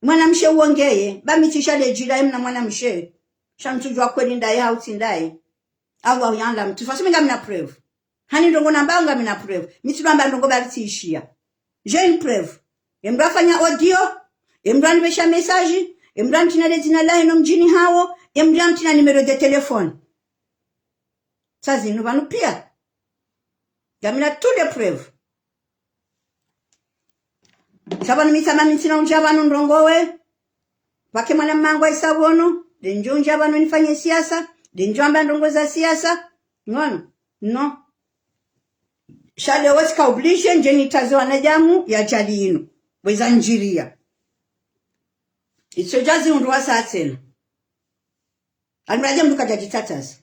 Mwanamshe uwo ngeye, ba mi tsisha le djila ye mna mwanamshe. Sha ntsudjuwa kweli ndaye hau tsi ndaye. Allahu ya'lam. Tsi façon mi ngamina preuve. Hani ndrongo nambao ngamina preuve. Mi tsilwamba ndrongo bari tsiishiya. J'ai une preuve. Ye mndru afanya audio, ye mndru anipvesha message, ye mndru amtsina le dzina lahe no mdjini hawo, ye mndru amtsina numéro de téléphone. Tsa zinu pvanu pia. Ngamina toutes les preuves. Sha pvanu mi tsamba mi ntsina undja pvanu ndrongowe. Pvake mwana mmangu wa isa pvono, nde ndjo undja pvanu nifanye siasa, nde ndjo amba ndrongo za siasa. Ngono, no. Sha leo tsika obligé ndje nitaze wanadamu ya ajali inu. Bweza ndjiriya. Itso djazi undru wa sa tsena. Almuradi mndru kadja djitataza.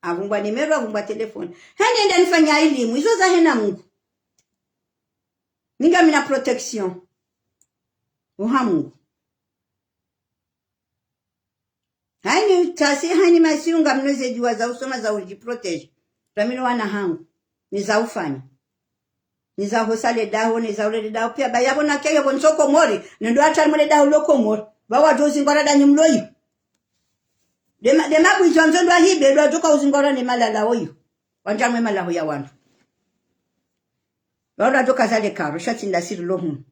Avumbwa numéro, avumbwa téléphone. Hende nda nifanya ilimu, izo zahe na Mungu. Mi ngamina protection. Oha Mungu. Hani tasi, hani masiu ngamina ze djuwa za usoma za udjiprotéger. Ramino wana hangu. Niza ufanya. Niza hosa le daho, niza ule le daho. Pia ba yapvo na keyo pvo ntso Komori. Nendo hata mwe le daho lo Komori. Ba wadjo uzingwara nda nyi mlo iyo. Dema, dema bwizo andzo ndo ahibe, ndo adjoka uzingwara ne malala oyo. Wandja mwe malaho ya wandru. Ba ndo adjoka zale karo, sha tsi nda siri lo hunu.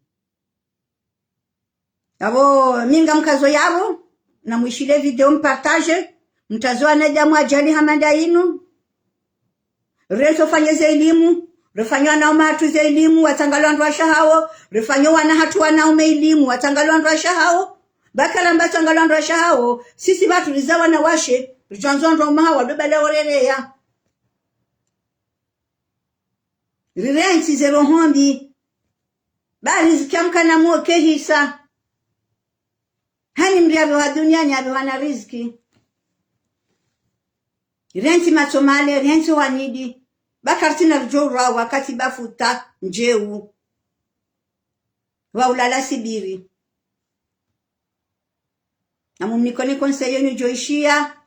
Yapvo, mi ngamkazo yapvo, na mwishile video mpartage, mtaze wanadamu ajali hama nda inu. Rentsi ufanye ze ilimu, rifanye wanaume hatru ze ilimu, watsangalwa wandru washe hawo, rifanye wana hatru wanaume ilimu, watsangalwa wandru washe hawo. Bakala mba tsangalwa wandru washe hawo, sisi pvatsu riza wanawashe, ridjwandzo wandru waume hawo, ndo bale orereya. Rirentsi ze roho mbi. Ba riziki ya mkana mwo ke hisa. Hani mndru yapvewa duniani yapvewa na riziki. Rirentsi matso male, rirentsi wanidi. Ba karitsina ridjo urwa wakati ba futa ndjeu. Wa ulala sibiri. Na mumnikone conseil yenu djo ishiya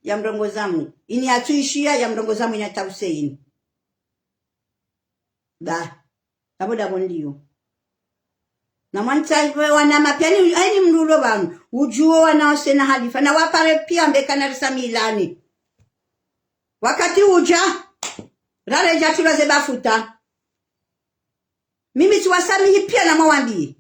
ya mrongoza mu. Ini yatsu ishiya ya mrongoza mu ini ata Hussein. Ba. Yapvo ndapvo ndiyo. Na mwantsa wanama pia ni, haini mndru ulo pvanu. Udjuwo wana Hussein na Halifa. Na wapare pia mbe kana risamilani. Wakati udja, raredja tulwa ze ba futa. Mimi tsiwasamihi pia na mwawambiye.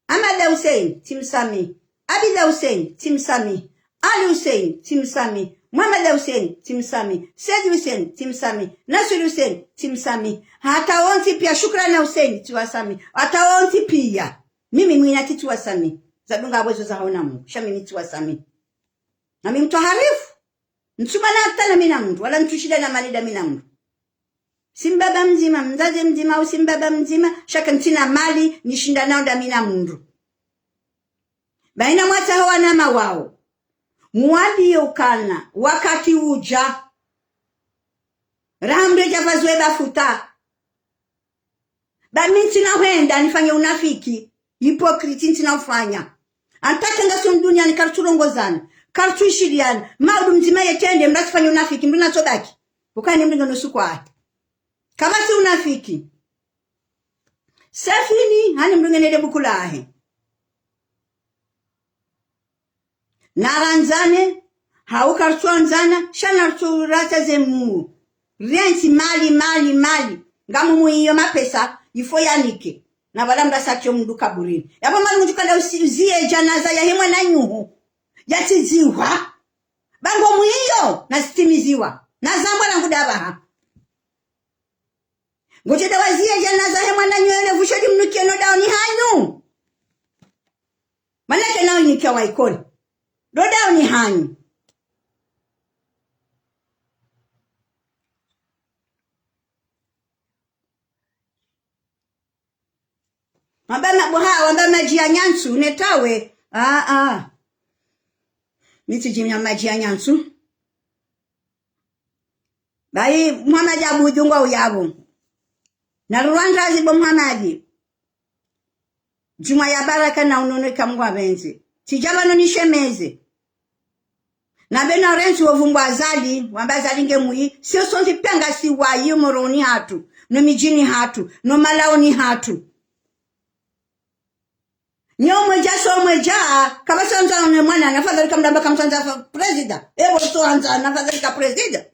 Ahmada Hussein, tsimsamihi. Abida Hussein, tsimsamihi. Ali Hussein, tsimsamihi. Muhammada Hussein, tsimsamihi. Said Hussein, tsimsamihi. Nasir Hussein, tsimsamihi. Hata wontsi pia Shukrana Hussein, tsiwasamihi. Hata wontsi pia. Mimi mwina tsiwasamihi. Zadunga apvo ezo zahawo na Mungu. Sha mimi tsiwasamihi. Na mimi mtwaharifu. Ntsumana hata na mi na mndru. Wala ntsushida na manida mi na mndru. Tsi mbaba mdzima, mdzadze mdzima, au tsi mbaba mdzima, sha ka ntsina mali, nishinda nao ndami na mndru. Baina mwatsaho wanama wao. Mwambiye ukana, wakati udja. Raha mndru yadja pvadzwe bafuta. Ba mi ntsina hwenda nifanye unafiki. Hypocrite ntsina ufanya. Antake ngasi mduniani karitsulongozana. Karitsuishiliana. Maudu mdzima yetrende, mndru asifanye unafiki, mndru natsobaki. Ukani mndru ngeno suku ahe. Kapvatsi unafiki. C'est fini, hani mndru ngena le buku lahe. Narandzane, hau karitsuandzana, sha naritsuratsa ze mu. Rientsi mali, mali, mali. Ngamu muiyo mapesa, il faut yanike. Na pvala mndru asatso mndru kaburini. Yapvo mali mndru kanda usi-, uziye djanaza yahe mwananyaho. Yatsidziwa. Ba ngo muiyo, nazitimiziwa. Nazambwa na nguda pvaha. Ngotsi ndo waziye djanaza he mwananyaho ne pvusho limnukiye no daoni hanyu. Mana kena unyike wa ikoni. Ndo daoni hanyu. Wamba mabuha, wamba madji ya nyantsu, netawe. Ah, ah. Mi tsidjimya madji ya nyantsu. Bahi, Muhammad Abudju ngwa uyapvo. Na rurwandrazi bo Muhammad. Djumwa ya baraka na unono ika Mngu apvendze. Tsidja pvanu nishemeze. Na bena rentsi wo pvungwa Azali, wamba Azali nge mwi, sio sontsi pia ngasi wayi Moroni hatru, no midjini hatru, no malaoni hatru. Nyo mwedja so mwedja, kapvatsi andza ne mwana, na fadhali kamdamba kamsandza fa-, prezida. Ewo so andza, na fadhali ka prezida.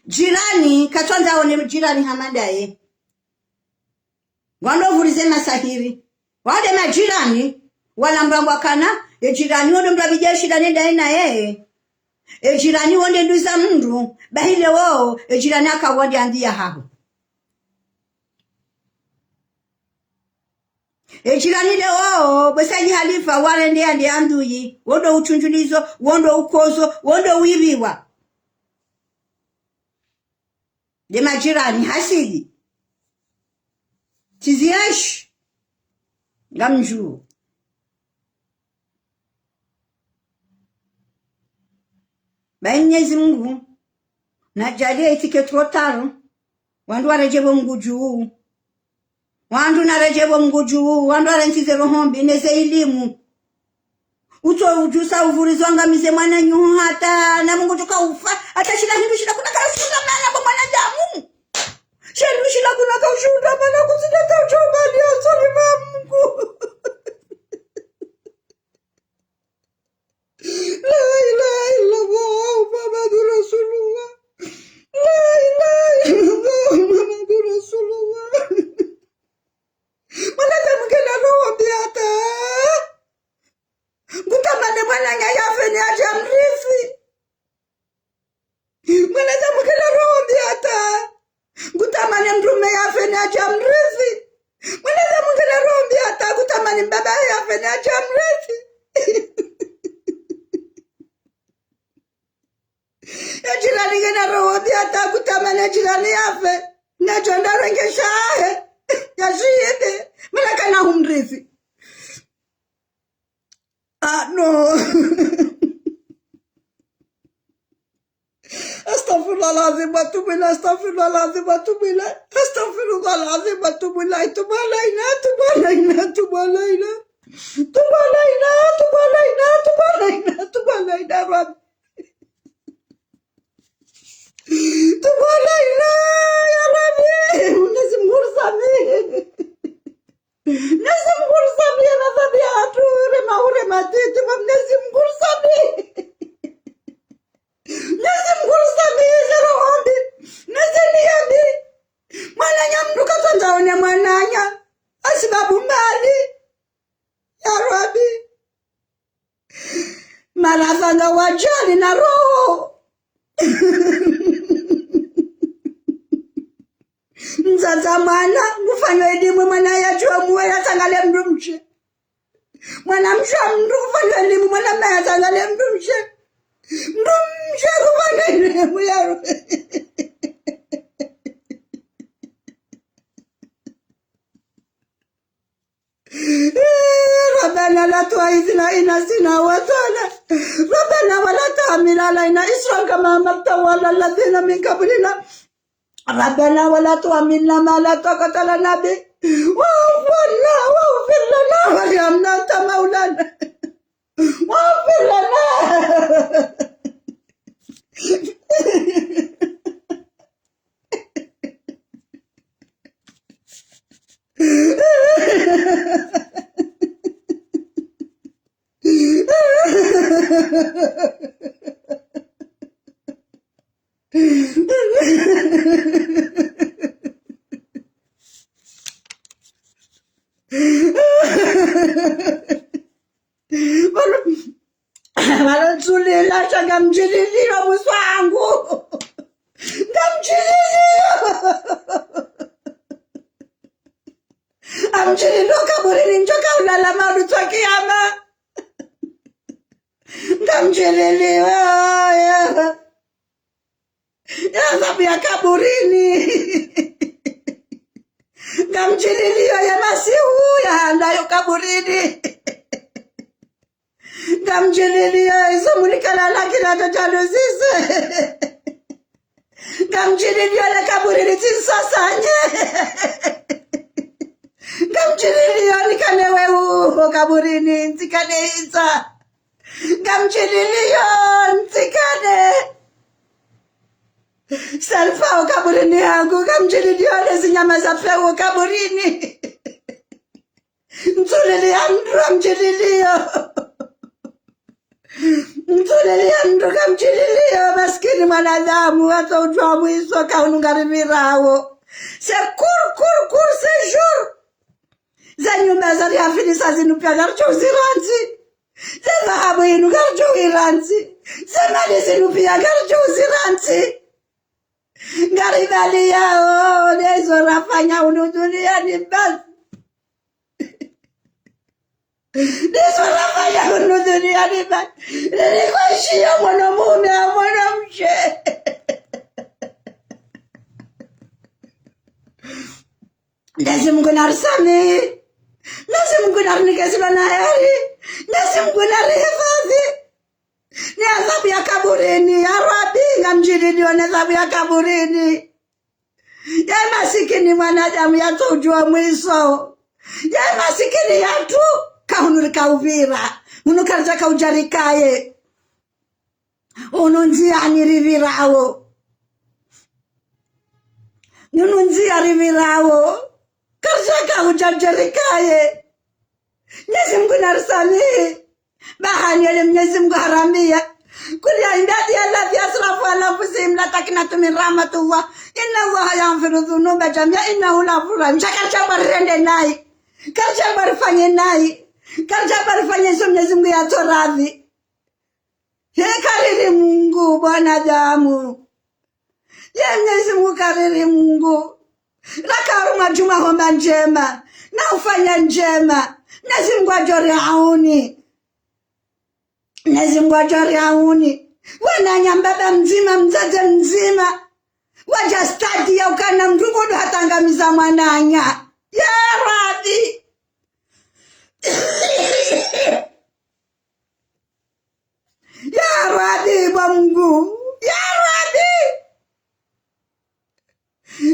Jirani, katsuandza one jirani hama ndaye. Wando vurize masahiri. Wande majirani, wala mrangwa kana, e jirani wando mrabidja shida nenda ena yeye. E jirani wonde nduza mndru, bahile wo, e jirani aka wande andi ya haho. E jirani le wo, bwesa yi halifa, warende yande anduyi, wondo utundjulizo, wondo ukozo, wondo wibiwa. Nde majirani hasidi. Tsi ziyeshi. Ngamdjuo. Bahi Mnyezi Mngu, nadjaaliye itike trop tard, wandru waredjee pvo Mngu dju. Wandru naredjee pvo Mngu dju, wandru warentsize roho mbi, neze ilimu. Utso udjusa uvurizo angamize mwananyaho hata, na Mngu djuka ufa, hata shila hindru shila kuna kala shunda mana bo mwanadamu. Shindru shila kuna kaushunda mana kutsina kaushunda ni asoli ma Mngu. لا إله إلا الله محمد رسول الله. لا إله إلا الله محمد رسول الله. Mwanadamu ngena roho mbi hata. Ngutamani mwananya yafe ni yadje yamrithi. Mwanadamu ngena roho mbi hata. Ngutamani mdrume yafe ni yadje yamrithi. Mwanadamu ngena roho mbi hata. Ngutamani mbaba yafe ni yadje yamrithi. Ye jirani ngena roho mbi hata. Ngutamani ye jirani yafe. Nadjo ndarenge shahe. Yashinde. Mana kana humrithi. Ah, non. أستغفر الله العظيم وأتوب إليه، أستغفر الله العظيم وأتوب إليه، أستغفر الله العظيم وأتوب إليه. توب علينا، توب علينا، توب علينا. توب علينا، توب علينا، توب علينا، توب علينا يا رب. توب علينا يا ربي، Mwenyezi Mungu risamehe. Mwenyezi Mungu risamehe madhambi yahatru, rema ure matiti, Mwenyezi Mungu risamehe. Mwenyezi Mungu risamehe, ze roho mbi, neze niya mbi. Mwananya mndru katsandza one mwananya, hasibabu mali. Ya Rabbi. Marafa nga wadjali na roho. Mdzadze mwana, ngufanywa elimu mwana yadjuwa muwe yatsangale mndru mshe. Mwana mshe wa mndru ngufanywa elimu mwana mme yatsangale mndru mshe. Mndru mshe ngufanywa Ya Rabbi. ربنا لا تؤاخذنا إن نسينا أو أخطأنا. ربنا ولا تحمل علينا إصرا كما حملته على الذين من قبلنا. ربنا ولا تحملنا ما لا طاقة لنا به. واعف عنا واغفر لنا وارحمنا أنت مولانا. واغفر لنا. Pvanu, pvanu ntsulila sha ngamdjililiyo muswangu. Ngamdjililiyo. Ngamdjililiyo kaburini ndjo kaulala mauri twa kiyama. Ngamdjililiyo. Ya. Ya adhabu ya kaburini. Ngamdjililiyo ya masihu ya handayo kaburini. Ngamdjililiyo izo mulikalala kila tajaluzize. Ngamdjililiyo le kaburini tsinsasanye. Ngamdjililiyo nikane wewe ho kaburini ntsikane Isa. Ngamdjililiyo ntsikane Salfa ho kaburini hangu, ngamdjililiyo le zinyama za pewu ho kaburini. Ntsuliliya mndru ngamdjililiyo. Ntsuliliya mndru ngamdjililiyo, maskini mwanadamu, watso udjuwa mwiso ka hunu ngaripvirawo. C'est court, court, court séjour. Ze nyumba zarihafilisa zinu piya ngaridjo uzirantsi. Ze dhahabu inu ngaridjo irantsi. Ze mali zinu piya ngaridjo uzirantsi. Ngaribaliyawo, ndezo rafanya hunu duniyani basi. Ndezo rafanya hunu duniyani basi. Nilikuwa ishiyo mwana mume na mwana mshe. Mnyezi Mungu narisamihi. Mnyezi Mungu narinike zilo na heri. Mnyezi Mungu narihifadhi. Ne adhabu ya kaburini, ya Rabbi, ngamdjililiyo ne adhabu ya kaburini. Ye masikini mwanadamu yatso udjuwa mwiso. Ye masikini yatru, ka hunu rika upvira. Hunu karidjaka udja rikaye. Hunu ndziyani ripvirawo. Hunu ndziya ripvirawo. Karidjaka udja ridje rikaye. Mnyezi Mungu narisamihi. Baha niyele Mnyezi Mungu harambiya: قل يا عبادي الذين أسرفوا على أنفسهم لا تقنطوا من رحمة الله إن الله يغفر الذنوب جميعا إنه هو الغفور الرحيم. Sha karidjamba rirende nayi. Karidjamba rifanye nayi. Karidjamba rifanye izo Mnyezi Mungu yatso radhi. Ye kariri Mungu, mwanadamu. Ye Mnyezi Mungu kariri Mungu. Raka harumwa djumwa homba ndjema, na ufanya ndjema. Mnyezi Mungu ngudjo riauni. Mnyezi Mungu ngudjo riauni. Wananya, mbaba mdzima, mdzadze mdzima. Wadja stadi ya ukana mndru ngudjo hata angamiza mwananya. Ya Rabbi. Ya Rabbi, bo Mungu. Ya Rabbi.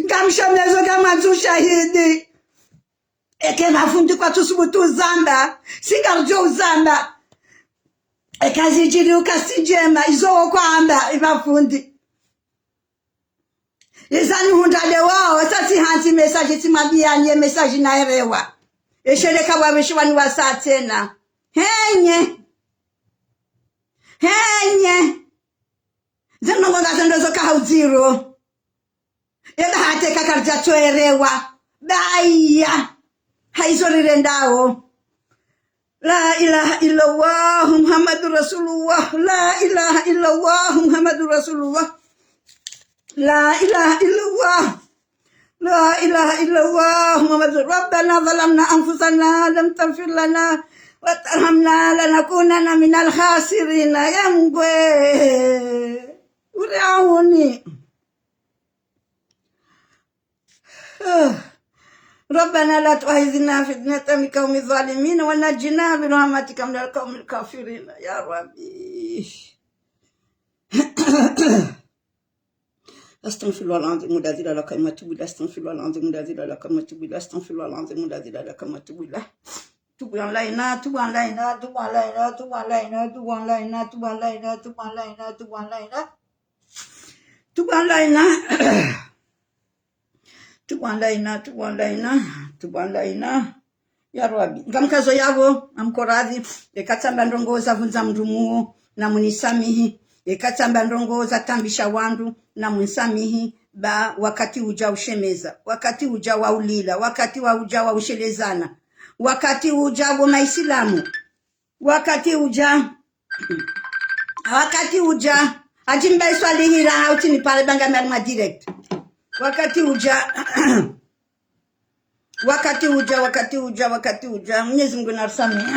Ngamshomezo ngamwandzo shahidi. Eka pvafundi kwatsu subutu uzamba, si ngaridjo uzamba. Eka zidjiri uka si ndjema, izo wo kwamba, ipvafundi. Iza nihundra leo, sa tsi hantsi message tsimwambiyani ye message naelewa. Esheleka wawishiwa ni wasa tsena. Henye. Henye. Zinu ngo ngazo ndo zo ka haudziro. Eba hata eka karidja tsoelewa. Baya. Haizo rirendao. لا إله إلا الله محمد رسول الله. لا إله إلا الله محمد رسول الله. لا إله إلا الله. لا إله إلا الله محمد. ربنا ظلمنا أنفسنا لم تغفر لنا وترحمنا لنكونن من الخاسرين. Ya Mungu we. Kure ahuni. ربنا لا تؤاخذنا إن نسينا أو أخطأنا ونجنا برحمتك من القوم الكافرين يا ربي. أستغفر الله العظيم الذي لا إله إلا هو، أتوب إليه. أستغفر الله العظيم الذي لا إله إلا هو، أتوب إليه. أستغفر الله العظيم الذي لا إله إلا هو، أتوب إليه. توب علينا، توب علينا، توب علينا، توب علينا، توب علينا، توب علينا، توب علينا، توب علينا. توب علينا. توب علينا، توب علينا، توب علينا. Ya Rabbi, ngamkazo yapvo, namkoradhi, eka tsamba ndrongoo zavundza mndru muo, namunisamihi, eka tsamba ndrongoo zataabisha wandru, namunisamihi, ba wakati uja ushemeza, wakati uja wa ulila, wakati wa uja wa ushelezana, wakati uja wo maisilamu, wakati uja, wakati uja, ajimba iswalihira, hauti ni pare banga mali ma direct. Wakati uja, wakati uja, wakati uja, wakati uja, Mwenyezi Mungu narisamihi.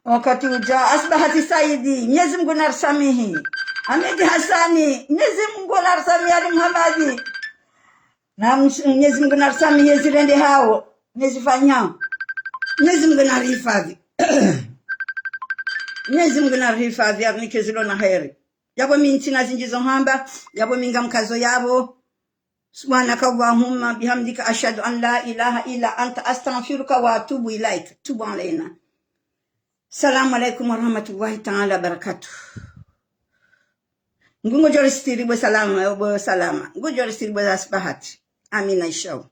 Wakati uja, Asbahati Saidi, Mwenyezi Mungu narisamihi. Hamidi Hassani, Mwenyezi Mungu narisamihi, Ali Muhammadi. Na ms-, Mwenyezi Mungu narisamihi, yezi rendehao, nezifanyao. Mwenyezi Mungu narihifadhi. Mwenyezi Mungu narihifadhi, arinike zilo na heri. Yapvo mi ntsina zindji zo hamba, yapvo mi ngamkazo yapvo. سبحانك اللهم بحمدك، أشهد أن لا إله إلا أنت، أستغفرك وأتوب إليك. توب علينا. السلام عليكم ورحمة الله تعالى وبركاته. Ngu, ngujo ristiri bo salama, bo salama. Ngujo ristiri bo Asbahati. Amina, inshallah.